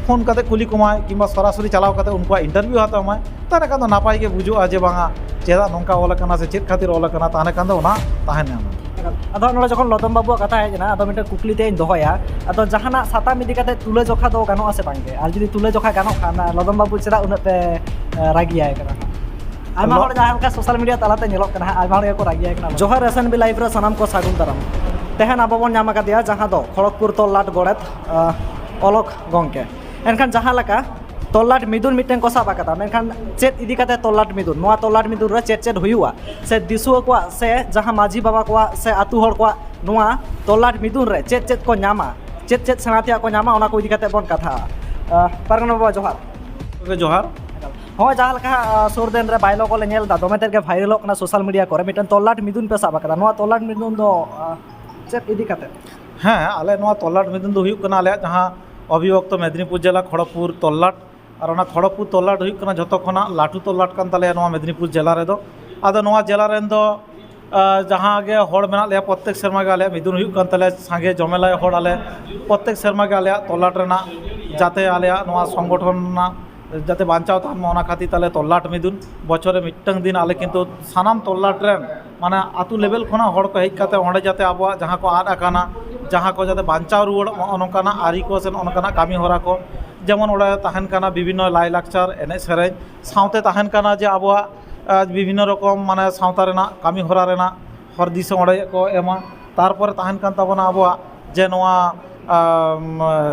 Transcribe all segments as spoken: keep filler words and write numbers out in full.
Phone ᱠᱟᱛᱮ ᱠᱩᱞᱤ ᱠᱚᱢᱟᱭ ᱠᱤᱝᱵᱟ ᱥᱚᱨᱟᱥᱚᱨᱤ ᱪᱟᱞᱟᱣ ᱠᱟᱛᱮ ᱩᱱᱠᱩᱣᱟᱜ ᱤᱱᱴᱟᱨᱵᱷᱤᱭᱩ ᱦᱟᱛᱟᱣ ᱢᱟᱭ, ᱛᱟᱦᱚᱞᱮ ᱠᱷᱟᱱ ᱫᱚ ᱱᱟᱯᱟᱭ ᱜᱮ ᱵᱩᱡᱩᱜᱼᱟ ᱡᱮ ᱵᱟᱝᱟ ᱪᱮᱫᱟᱜ ᱱᱚᱝᱠᱟ ᱚᱞ ᱟᱠᱟᱱᱟ ᱥᱮ ᱪᱮᱫ ᱠᱷᱟᱹᱛᱤᱨ ᱚᱞ ᱟᱠᱟᱱᱟ, ᱛᱟᱦᱚᱞᱮ ᱠᱷᱟᱱ ᱫᱚ ᱚᱱᱟ ᱛᱟᱦᱮᱱ ᱧᱟᱢᱟ᱾ ᱟᱫᱚ ᱱᱚᱰᱮ ᱡᱚᱠᱷᱚᱱ ᱞᱚᱫᱚᱢ ᱵᱟᱹᱵᱩᱣᱟᱜ ᱠᱟᱛᱷᱟ ᱦᱮᱡ ᱮᱱᱟ, ᱟᱫᱚ ᱢᱤᱫᱴᱮᱱ ᱠᱩᱠᱞᱤ ᱛᱮᱧ ᱫᱚᱦᱚᱭᱟ, ᱟᱫᱚ ᱡᱟᱦᱟᱱᱟᱜ ᱥᱟᱛᱟᱢ ᱤᱫᱤ ᱠᱟᱛᱮ ᱛᱩᱞᱟᱹ ᱡᱚᱠᱷᱟ ᱫᱚ ᱜᱟᱱᱚᱜᱼᱟ ᱥᱮ ᱵᱟᱝ ᱜᱮ? ᱟᱨ ᱡᱩᱫᱤ ᱛᱩᱞᱟᱹ ᱡᱚᱠᱷᱟ ᱜᱟᱱᱚᱜ ᱠᱷᱟᱱ, ᱞᱚᱫᱚᱢ ᱵᱟᱹᱵᱩ ᱪᱮᱫᱟᱜ ᱩᱱᱟᱹᱜ ᱯᱮ ᱨᱟᱹᱜᱤᱭᱟᱭ ᱠᱟᱱᱟ? ᱟᱭᱢᱟ ᱦᱚᱲ ᱡᱟᱦᱟᱸ ᱞᱮᱠᱟ ᱥᱳᱥᱟᱞ ᱢᱤᱰᱤᱭᱟ ᱛᱟᱞᱟᱛᱮ ᱧᱮᱞᱚᱜ ᱠᱟᱱᱟ ᱦᱟᱸᱜ, ᱟᱭᱢᱟ ᱦᱚᱲ ᱜᱮᱠᱚ ᱨᱟᱹᱜᱤᱭᱟᱭ ᱠᱟᱱᱟ᱾ ᱡᱚᱦᱟᱨ ᱮᱥ ᱮᱱ ᱵᱤ ᱞᱟᱭᱤᱵᱷ ᱨᱮ ᱥᱟᱱᱟᱢ ᱠᱚ ᱥᱟᱹᱜᱩᱱ ᱫᱟᱨᱟᱢ᱾ ᱛᱮᱦᱮᱧ ᱟᱵᱚ ᱵᱚᱱ ᱧᱟᱢ ᱟᱠᱟᱫᱮᱭᱟ ᱡᱟᱦᱟᱸ ᱫᱚ ᱠᱷᱚᱲᱚᱜᱽᱯᱩᱨ ᱛᱚᱞᱞᱟᱴ ᱜᱚᱰᱮᱛ, ᱟᱸ, ᱚᱞᱚᱠ ᱜᱚᱢᱠᱮ᱾ ᱮᱱᱠᱷᱟᱱ ᱡᱟᱦᱟᱸ ᱞᱮᱠᱟ ᱛᱚᱞᱞᱟᱴ ᱢᱤᱫᱩᱱ ᱢᱤᱫᱴᱮᱱ ᱠᱚ ᱥᱟᱵ ᱟᱠᱟᱫᱟ, ᱢᱮᱱᱠᱷᱟᱱ ᱪᱮᱫ ᱤᱫᱤ ᱠᱟᱛᱮ ᱛᱚᱞᱞᱟᱴ ᱢᱤᱫᱩᱱ, ᱱᱚᱣᱟ ᱛᱚᱞᱞᱟᱴ ᱢᱤᱫᱩᱱ ᱨᱮ ᱪᱮᱫ ᱪᱮᱫ ᱦᱩᱭᱩᱜᱼᱟ, ᱥᱮ ᱫᱤᱥᱩᱣᱟᱹ ᱠᱚᱣᱟᱜ ᱥᱮ ᱡᱟᱦᱟᱸ ᱢᱟᱹᱡᱷᱤ ᱵᱟᱵᱟ ᱠᱚᱣᱟᱜ ᱥᱮ ᱟᱹᱛᱩ ᱦᱚᱲ ᱠᱚᱣᱟᱜ ᱱᱚᱣᱟ ᱛᱚᱞᱞᱟᱴ ᱢᱤᱫᱩᱱ ᱨᱮ ᱪᱮᱫ ᱪᱮᱫ ᱠᱚ ᱧᱟᱢᱟ, ᱪᱮᱫ ᱪᱮᱫ ᱥᱮᱬᱟ ᱛᱮᱭᱟᱜ ᱠᱚ ᱧᱟᱢᱟ, ᱚᱱᱟ ᱠᱚ ᱤᱫᱤ ᱠᱟᱛᱮ ᱵᱚᱱ ᱠᱟᱛᱷᱟᱜᱼᱟ᱾ ᱟᱸ, ᱯᱟᱨᱜᱟᱱᱟ ᱵᱟᱵᱟ, ᱡᱚᱦᱟᱨ᱾ ᱜᱚᱢᱠᱮ, ᱡᱚᱦᱟᱨ᱾ ᱦᱚᱸᱜᱼᱚᱭ ᱡᱟᱦᱟᱸ ᱞᱮᱠᱟ ᱦᱟᱸᱜ, ᱟᱸ, ᱥᱩᱨ ᱫᱤᱱ ᱨᱮ ᱵᱟᱭᱞᱚ ᱠᱚᱞᱮ ᱧᱮᱞ ᱮᱫᱟ, ᱫᱚᱢᱮ ᱛᱮᱫ ᱜᱮ ᱵᱷᱟᱭᱨᱟᱞᱚᱜ ᱠᱟᱱᱟ ᱥᱳᱥᱟᱞ ᱢᱤᱰᱤᱭᱟ ᱠᱚᱨᱮ, ᱢᱤᱫᱴᱮᱱ ᱛᱚᱞᱞᱟᱴ ᱢᱤᱫᱩᱱ ᱯᱮ ᱥᱟᱵ ᱟᱠᱟᱫᱟ᱾ ᱱᱚᱣᱟ ᱛᱚᱞᱞᱟᱴ ᱢᱤᱫᱩᱱ ᱫᱚ, ᱟᱸ, ᱪᱮᱫ ᱤᱫᱤ ᱠᱟᱛᱮ? ᱦᱮᱸ, ᱟᱞᱮ ᱱᱚᱣᱟ ᱛᱚᱞᱞᱟᱴ ᱢᱤᱫᱩᱱ ᱫᱚ ᱦᱩᱭᱩᱜ ᱠᱟᱱᱟ ᱟᱞᱮᱭᱟᱜ ᱡᱟᱦᱟᱸ ᱚᱵᱷᱤᱵᱷᱚᱠᱛᱚ ᱢᱮᱫᱽᱱᱤᱯᱩᱨ ᱡᱮᱞᱟ ᱠᱷᱚᱲᱚᱜᱽᱯᱩᱨ ᱛᱚᱞᱞᱟᱴ, ᱟᱨ ᱚᱱᱟ ᱠᱷᱚᱲᱚᱜᱽᱯᱩᱨ ᱛᱚᱞᱞᱟᱴ ᱦᱩᱭᱩᱜ ᱠᱟᱱᱟ ᱡᱷᱚᱛᱚ ᱠᱷᱚᱱᱟᱜ ᱞᱟᱹᱴᱩ ᱛᱚᱞᱞᱟᱴ ᱠᱟᱱ ᱛᱟᱞᱮᱭᱟ ᱱᱚᱣᱟ ᱢᱮᱫᱽᱱᱤᱯᱩᱨ ᱡᱮᱞᱟ ᱨᱮᱫᱚ᱾ ᱟᱫᱚ ᱱᱚᱣᱟ ᱡᱮᱞᱟ ᱨᱮᱱ ᱫᱚ, ᱟᱸ, ᱡᱟᱦᱟᱸ ᱜᱮ ᱦᱚᱲ ᱢᱮᱱᱟᱜ ᱞᱮᱭᱟ, ᱯᱨᱚᱛᱛᱮᱠ ᱥᱮᱨᱢᱟ ᱜᱮ ᱟᱞᱮᱭᱟᱜ ᱢᱤᱫᱩᱱ ᱦᱩᱭᱩᱜ ᱠᱟᱱ ᱛᱟᱞᱮᱭᱟ, ᱥᱟᱸᱜᱮ ᱡᱚᱢᱮᱞᱟᱭ ᱦᱚᱲ ᱟᱞᱮ᱾ ᱯᱨᱚᱛᱛᱮᱠ ᱥᱮᱨᱢᱟ ᱜᱮ ᱟᱞᱮᱭᱟᱜ ᱛᱚᱞᱞᱟᱴ ᱨᱮᱱᱟᱜ, ᱡᱟᱛᱮ ᱟᱞᱮᱭᱟᱜ ᱱᱚᱣᱟ ᱥᱚᱝᱜᱚᱴᱷᱚᱱ ᱨᱮᱱᱟᱜ ᱡᱟᱛᱮ ᱵᱟᱧᱪᱟᱣ ᱛᱟᱦᱮᱱ ᱢᱟ, ᱚᱱᱟ ᱠᱷᱟᱹᱛᱤᱨ ᱛᱟᱞᱮ ᱛᱚᱞᱞᱟᱴ ᱢᱤᱫᱩᱱ ᱵᱚᱪᱷᱚᱨ ᱨᱮ ᱢᱤᱫᱴᱟᱝ ᱫᱤᱱ ᱟᱞᱮ ᱠᱤᱱᱛᱩ ᱥᱟᱱᱟᱢ ᱛᱚᱞᱞᱟᱴ ᱨᱮᱱ, ᱢᱟᱱᱮ, ᱟᱹᱛᱩ ᱞᱮᱵᱮᱞ ᱠᱷᱚᱱᱟᱜ ᱦᱚᱲ ᱠᱚ ᱦᱮᱡ ᱠᱟᱛᱮ ᱚᱸᱰᱮ ᱡᱟᱛᱮ ᱟᱵᱚᱣᱟᱜ ᱡᱟᱦᱟᱸ ᱠᱚ ᱟᱫ ᱟᱠᱟᱱᱟ, ᱡᱟᱦᱟᱸ ᱠᱚ ᱡᱟᱛᱮ ᱵᱟᱧᱪᱟᱣ ᱨᱩᱣᱟᱹᱲᱚᱜ ᱢᱟ, ᱱᱚᱜᱼᱚ ᱱᱚᱝᱠᱟᱱᱟᱜ ᱟᱹᱨᱤ ᱠᱚ ᱥᱮ ᱱᱚᱜᱼᱚ ᱱᱚᱝᱠᱟᱱᱟᱜ ᱠᱟᱹᱢᱤ ᱦᱚᱨᱟ ᱠᱚ, ᱡᱮᱢᱚᱱ ᱚᱸᱰᱮ ᱛᱟᱦᱮᱱ ᱠᱟᱱᱟ ᱵᱤᱵᱷᱤᱱᱱᱚ ᱞᱟᱭᱼᱞᱟᱠᱪᱟᱨ, ᱮᱱᱮᱡ ᱥᱮᱨᱮᱧ, ᱥᱟᱶᱛᱮ ᱛᱟᱦᱮᱱ ᱠᱟᱱᱟ ᱡᱮ ᱟᱵᱚᱣᱟᱜ, ᱟᱸ, ᱵᱤᱵᱷᱤᱱᱱᱚ ᱨᱚᱠᱚᱢ, ᱢᱟᱱᱮ, ᱥᱟᱶᱛᱟ ᱨᱮᱱᱟᱜ ᱠᱟᱹᱢᱤ ᱦᱚᱨᱟ ᱨᱮᱱᱟᱜ ᱦᱚᱨ ᱫᱤᱥᱟᱹ ᱚᱸᱰᱮ ᱠᱚ ᱮᱢᱟ᱾ ᱛᱟᱨᱯᱚᱨᱮ ᱛᱟᱦᱮᱱ ᱠᱟᱱ ᱛᱟᱵᱚᱱᱟ ᱟᱵᱚᱣᱟᱜ ᱡᱮ ᱱᱚᱣᱟ, ᱟᱢ,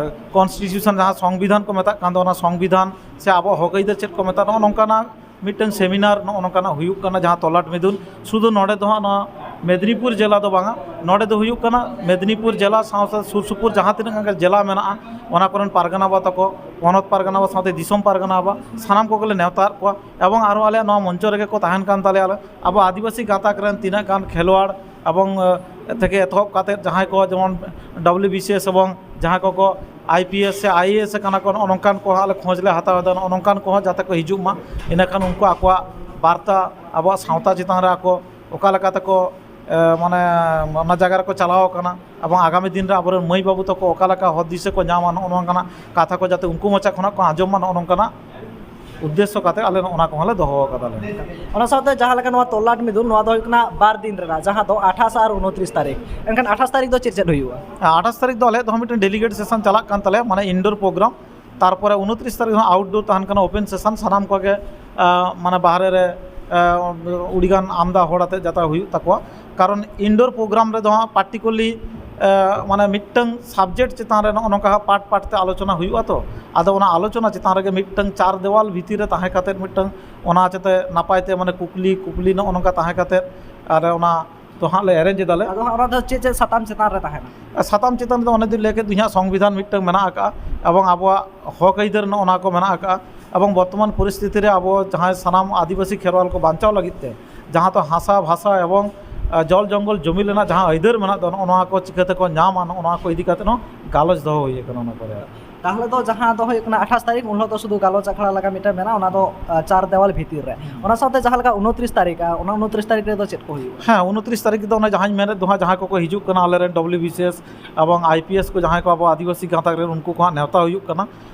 ᱠᱚᱱᱥᱴᱤᱴᱤᱭᱩᱥᱚᱱ, ᱡᱟᱦᱟᱸ ᱥᱚᱝᱵᱤᱫᱷᱟᱱ ᱠᱚ ᱢᱮᱛᱟᱜ ᱠᱟᱱ ᱫᱚ, ᱚᱱᱟ ᱥᱚᱝᱵᱤᱫᱷᱟᱱ ᱥᱮ ᱟᱵᱚᱣᱟᱜ ᱦᱚᱠ ᱟᱹᱭᱫᱟᱹᱨ ᱪᱮᱫ ᱠᱚ ᱢᱮᱛᱟᱜ, ᱱᱚᱜᱼᱚ ᱱᱚᱝᱠᱟᱱᱟᱜ ᱢᱤᱫᱴᱟᱝ ᱥᱮᱢᱤᱱᱟᱨ ᱱᱚᱜᱼᱚ ᱱᱚᱝᱠᱟᱱᱟᱜ ᱦᱩᱭᱩᱜ ᱠᱟᱱᱟ, ᱡᱟᱦᱟᱸ ᱛᱚᱞᱞᱟᱴ ᱢᱤᱫᱩᱱ᱾ ᱥᱩᱫᱷᱩ ᱱᱚᱰᱮ ᱫᱚ ᱦᱟᱸᱜ ᱱᱚᱣᱟ ᱢᱮᱫᱽᱱᱤᱯᱩᱨ ᱡᱮᱞᱟ ᱫᱚ ᱵᱟᱝᱟ, ᱱᱚᱰᱮ ᱫᱚ ᱦᱩᱭᱩᱜ ᱠᱟᱱᱟ ᱢᱮᱫᱽᱱᱤᱯᱩᱨ ᱡᱮᱞᱟ ᱥᱟᱶ ᱥᱟᱶ ᱥᱩᱨ ᱥᱩᱯᱩᱨ ᱡᱟᱦᱟᱸ ᱛᱤᱱᱟᱹᱜ ᱜᱟᱱ ᱜᱮ ᱡᱮᱞᱟ ᱢᱮᱱᱟᱜᱼᱟ, ᱚᱱᱟ ᱠᱚᱨᱮᱱ ᱯᱟᱨᱜᱟᱱᱟ ᱵᱟ ᱛᱟᱠᱚ, ᱯᱚᱱᱚᱛ ᱯᱟᱨᱜᱟᱱᱟ ᱵᱟ ᱥᱟᱶᱛᱮ ᱫᱤᱥᱚᱢ ᱯᱟᱨᱜᱟᱱᱟ ᱵᱟ, ᱥᱟᱱᱟᱢ ᱠᱚᱜᱮᱞᱮ ᱱᱮᱣᱛᱟ ᱟᱫ ᱠᱚᱣᱟ᱾ ᱮᱵᱚᱝ ᱟᱨᱦᱚᱸ ᱟᱞᱮᱭᱟᱜ ᱱᱚᱣᱟ ᱢᱚᱧᱪᱚ ᱨᱮᱜᱮ ᱠᱚ ᱛᱟᱦᱮᱱ ᱠᱟᱱ ᱛᱟᱞᱮᱭᱟ᱾ ᱟᱞᱮ ᱟᱵᱚ ᱟᱹᱫᱤᱵᱟᱹᱥᱤ ᱜᱟᱛᱟᱠ ᱨᱮᱱ ᱛᱤᱱᱟᱹᱜ ᱜᱟᱱ ᱠᱷᱮᱞᱣᱟᱲ ᱮᱵᱚᱝ, ᱮ, ᱛᱷᱮᱠᱮ ᱮᱛᱚᱦᱚᱵ ᱠᱟᱛᱮ ᱡᱟᱦᱟᱸᱭ ᱠᱚ ᱡᱮᱢᱚᱱ ᱰᱟᱵᱞᱤᱭᱩ ᱵᱤ ᱥᱤ ᱮᱥ ᱮᱵᱚᱝ ᱡᱟᱦᱟᱸᱭ ᱠᱚᱠᱚ ᱟᱭ ᱯᱤ ᱮᱥ ᱥᱮ ᱟᱭ ᱮ ᱮᱥ ᱠᱟᱱᱟ ᱠᱚ, ᱱᱚᱜᱼᱚ ᱱᱚᱝᱠᱟᱱ ᱠᱚ ᱦᱟᱸᱜ ᱞᱮ ᱠᱷᱚᱡᱽ ᱞᱮ ᱦᱟᱛᱟᱣ ᱮᱫᱟ, ᱱᱚᱜᱼᱚ ᱱᱚᱝᱠᱟᱱ ᱠᱚᱦᱚᱸ ᱡᱟᱛᱮ ᱠᱚ ᱦᱤᱡᱩᱜ ᱢᱟ᱾ ᱤᱱᱟᱹᱠᱷᱟᱱ ᱩᱱᱠᱩ ᱟᱠᱚᱣᱟᱜ ᱵᱟᱨᱛᱟ ᱟᱵᱚᱣᱟᱜ ᱥᱟᱶᱛᱟ ᱪᱮᱛᱟᱱ ᱨᱮ ᱟᱠᱚ ᱚᱠᱟ ᱞᱮᱠᱟ ᱛᱮᱠᱚ ᱮ, ᱢᱟᱱᱮ ᱚᱱᱟ ᱡᱟᱭᱜᱟ ᱨᱮᱠᱚ ᱪᱟᱞᱟᱣ ᱟᱠᱟᱱᱟ, ᱮᱵᱚᱝ ᱟᱜᱟᱢᱤ ᱫᱤᱱ ᱨᱮ ᱟᱵᱚᱨᱮᱱ ᱢᱟᱹᱭ ᱵᱟᱹᱵᱩ ᱛᱟᱠᱚ ᱚᱠᱟ ᱞᱮᱠᱟ ᱦᱚᱨ ᱫᱤᱥᱟᱹ ᱠᱚ ᱧᱟᱢᱟ, ᱱᱚᱜᱼᱚ ᱱᱚᱝᱠᱟᱱᱟᱜ ᱠᱟᱛᱷᱟ ᱠᱚ ᱡᱟᱛᱮ ᱩᱱᱠᱩ ᱢᱚᱪᱟ ᱠᱷᱚᱱᱟᱜ ᱠᱚ ᱟᱸᱡᱚᱢ ᱢᱟ, ᱱᱚᱜᱼᱚ ᱱᱚᱝᱠᱟᱱᱟᱜ ᱩᱫᱽᱫᱮᱥᱥᱚ ᱠᱟᱛᱮ ᱟᱞᱮ ᱱᱚᱜᱼᱚ ᱱᱟ ᱠᱚᱦᱚᱸ ᱞᱮ ᱫᱚᱦᱚ ᱟᱠᱟᱫᱟ ᱞᱮ᱾ ᱚᱱᱟ ᱥᱟᱶᱛᱮ ᱡᱟᱦᱟᱸ ᱞᱮᱠᱟ ᱱᱚᱣᱟ ᱛᱚᱞᱞᱟᱴ ᱢᱤᱫᱩᱱ, ᱱᱚᱣᱟ ᱫᱚ ᱦᱩᱭᱩᱜ ᱠᱟᱱᱟ ᱵᱟᱨ ᱫᱤᱱ ᱨᱮᱱᱟᱜ, ᱡᱟᱦᱟᱸ ᱫᱚ ᱟᱴᱷᱟᱥ ᱟᱨ ᱩᱱᱩᱛᱨᱤᱥ ᱛᱟᱹᱨᱤᱠᱷ᱾ ᱮᱱᱠᱷᱟᱱ ᱟᱴᱷᱟᱥ ᱛᱟᱹᱨᱤᱠᱷ ᱫᱚ ᱪᱮᱫ ᱪᱮᱫ ᱦᱩᱭᱩᱜᱼᱟ? ᱟᱴᱷᱟᱥ ᱛᱟᱹᱨᱤᱠᱷ ᱫᱚ ᱟᱞᱮᱭᱟᱜ ᱫᱚ ᱢᱤᱫᱴᱮᱱ ᱰᱮᱞᱤᱜᱮᱴ ᱥᱮᱥᱚᱱ ᱪᱟᱞᱟᱜ ᱠᱟᱱ ᱛᱟᱞᱮᱭᱟ, ᱢᱟᱱᱮ ᱤᱱᱰᱳᱨ ᱯᱨᱳᱜᱨᱟᱢ᱾ ᱛᱟᱨᱯᱚᱨᱮ ᱩᱱᱩᱛᱨᱤᱥ ᱛᱟᱹᱨᱤᱠᱷ ᱦᱚᱸ ᱟᱣᱩᱴᱰᱳᱨ ᱛᱟᱦᱮᱱ ᱠᱟᱱᱟ, ᱳᱯᱮᱱ ᱥᱮᱥᱚᱱ, ᱥᱟᱱᱟᱢ ᱠᱚᱜᱮ, ᱟ, ᱢᱟᱱᱮ ᱵᱟᱦᱨᱮ ᱨᱮ, ᱟ, ᱟᱹᱰᱤᱜᱟᱱ ᱟᱢᱫᱟ ᱦᱚᱲ ᱟᱛᱮ ᱡᱟᱛᱮ ᱦᱩᱭᱩᱜ ᱛᱟᱠᱚᱣᱟ᱾ ᱠᱟᱨᱚᱱ ᱤᱱᱰᱳᱨ ᱯᱨᱳᱜᱨᱟᱢ ᱨᱮᱫᱚ ᱦᱟᱸᱜ ᱯᱟᱨᱴᱤᱠᱩᱞᱟᱨᱞᱤ, ᱟ, ᱢᱟᱱᱮ ᱢᱤᱫᱴᱟᱝ ᱥᱟᱵᱡᱮᱠᱴ ᱪᱮᱛᱟᱱ ᱨᱮ ᱱᱚᱜᱼᱚ ᱱᱚᱝᱠᱟ ᱦᱟᱸᱜ ᱯᱟᱴ ᱯᱟᱴ ᱛᱮ ᱟᱞᱳᱪᱚᱱᱟ ᱦᱩᱭᱩᱜᱼᱟ ᱛᱚ᱾ ᱟᱫᱚ ᱚᱱᱟ ᱟᱞᱳᱪᱚᱱᱟ ᱪᱮᱛᱟᱱ ᱨᱮᱜᱮ ᱢᱤᱫᱴᱟᱝ ᱪᱟᱨ ᱫᱮᱣᱟᱞ ᱵᱷᱤᱛᱤᱨ ᱨᱮ ᱛᱟᱦᱮᱸ ᱠᱟᱛᱮᱫ ᱢᱤᱫᱴᱟᱝ ᱚᱱᱟ ᱪᱮᱛᱮ ᱱᱟᱯᱟᱭ ᱛᱮ ᱢᱟᱱᱮ ᱠᱩᱠᱞᱤ ᱠᱩᱯᱞᱤ ᱱᱚᱜᱼᱚ ᱱᱚᱝᱠᱟ ᱛᱟᱦᱮᱸ ᱠᱟᱛᱮᱫ ᱟᱨ ᱚᱱᱟ ᱫᱚ ᱦᱟᱸᱜ ᱞᱮ ᱮᱨᱮᱧᱡᱽ ᱮᱫᱟᱞᱮ᱾ ᱟᱫᱚ ᱦᱟᱸᱜ ᱚᱱᱟ ᱫᱚ ᱪᱮᱫ ᱪᱮᱫ ᱥᱟᱛᱟᱢ ᱪᱮᱛᱟᱱ ᱨᱮ ᱛᱟᱦᱮᱱᱟ? ᱟᱨ ᱥᱟᱛᱟᱢ ᱪᱮᱛᱟᱱ ᱨᱮᱫᱚ ᱚᱱᱮ ᱫᱚᱧ ᱞᱟᱹᱭ ᱠᱮᱫ ᱫᱚ ᱦᱟᱸᱜ ᱥᱚᱝᱵᱤᱫᱷᱟᱱ ᱢᱤᱫᱴᱟᱝ ᱢᱮᱱᱟᱜ ᱟᱠᱟᱫᱼᱟ ᱮᱵᱚᱝ ᱟᱵᱚᱣᱟᱜ ᱦᱚᱠ ᱟᱹᱭᱫᱟᱹᱨ ᱱᱚᱜᱼᱚ ᱱᱚᱣᱟ ᱠᱚ ᱢᱮᱱᱟᱜ ᱟᱠᱟᱫᱼᱟ᱾ ᱮᱵᱚᱝ ᱵᱚᱨᱛᱚᱢᱟᱱ ᱯᱚᱨᱤᱥᱛᱷᱤᱛᱤ ᱨᱮ ᱟᱵᱚ ᱡᱟᱦᱟᱸᱭ ᱥᱟᱱᱟᱢ ᱟᱹᱫᱤᱵᱟᱹᱥᱤ ᱠᱷᱮᱨᱣᱟᱞ ᱠᱚ ᱵᱟᱧᱪᱟᱣ ᱞᱟᱹᱜᱤᱫ ᱛᱮ ᱡᱟᱦᱟᱸ ᱫᱚ ᱦᱟᱥᱟ ᱵᱷᱟᱥᱟ ᱮᱵᱚᱝ, ᱟ, ᱡᱚᱞ ᱡᱚᱝᱜᱚᱞ ᱡᱚᱢᱤ ᱨᱮᱱᱟᱜ ᱡᱟᱦᱟᱸ ᱟᱹᱭᱫᱟᱹᱨ ᱢᱮᱱᱟᱜ ᱫᱚ, ᱱᱚᱜᱼᱚ ᱱᱚᱣᱟ ᱠᱚ ᱪᱤᱠᱟᱹ ᱛᱮᱠᱚ ᱧᱟᱢᱟ, ᱱᱚᱜᱼᱚ ᱱᱚᱣᱟ ᱠᱚ ᱤᱫᱤ ᱠᱟᱛᱮᱫ ᱦᱚᱸ ᱜᱟᱞᱚᱪ ᱫᱚᱦᱚ ᱦᱩᱭ ᱟᱠᱟᱱᱟ ᱚᱱᱟ ᱠᱚᱨᱮ᱾ ᱛᱟᱦᱚᱞᱮ ᱫᱚ ᱡᱟᱦᱟᱸ ᱫᱚ ᱦᱩᱭᱩᱜ ᱠᱟᱱᱟ ᱟᱴᱷᱟᱥ ᱛᱟᱹᱨᱤᱠᱷ, ᱩᱱ ᱦᱤᱞᱳᱜ ᱫᱚ ᱥᱩᱫᱷᱩ ᱜᱟᱞᱚᱪ ᱟᱠᱷᱲᱟ ᱞᱮᱠᱟ ᱢᱤᱫᱴᱟᱝ ᱢᱮᱱᱟᱜᱼᱟ, ᱚᱱᱟ ᱫᱚ, ᱟ, ᱪᱟᱨ ᱫᱮᱣᱟᱞ ᱵᱷᱤᱛᱤᱨ ᱨᱮ᱾ ᱦᱩᱸ᱾ ᱚᱱᱟ ᱥᱟᱶᱛᱮ ᱡᱟᱦᱟᱸ ᱞᱮᱠᱟ ᱩᱱᱩᱛᱨᱤᱥ ᱛᱟᱹᱨᱤᱠᱷ, ᱟ, ᱚᱱᱟ ᱩᱱᱩᱛᱨᱤᱥ ᱛᱟᱹᱨᱤᱠᱷ ᱨᱮᱫᱚ ᱪᱮᱫ ᱠᱚ ᱦᱩᱭᱩᱜᱼᱟ? ᱦᱮᱸ, ᱩᱱᱩᱛᱨᱤᱥ ᱛᱟᱹᱨᱤᱠᱷ ᱫᱚ ᱚᱱᱟ ᱡᱟᱦᱟᱸᱧ ᱢᱮᱱᱮᱫ ᱫᱚ ᱦᱟᱸᱜ, ᱡᱟᱦᱟᱸᱭ ᱠᱚᱠᱚ ᱦᱤᱡᱩᱜ ᱠᱟᱱᱟ, ᱟᱞᱮᱨᱮᱱ ᱰᱚᱵᱞᱤᱭᱩ ᱵᱤ ᱥᱤ ᱮᱥ ᱮᱵᱚᱝ ᱟᱭ ᱯᱤ ᱮᱥ ᱠᱚ, ᱡᱟᱦᱟᱸᱭ ᱠᱚ ᱟᱵᱚ ᱟᱹᱫᱤᱵᱟᱹᱥᱤ ᱜᱟᱛᱟᱠ ᱨᱮᱱ, ᱩᱱᱠᱩ ᱠᱚ ᱦᱟᱸᱜ ᱱᱮᱣᱛᱟ ᱦᱩᱭᱩᱜ ᱠᱟᱱᱟ᱾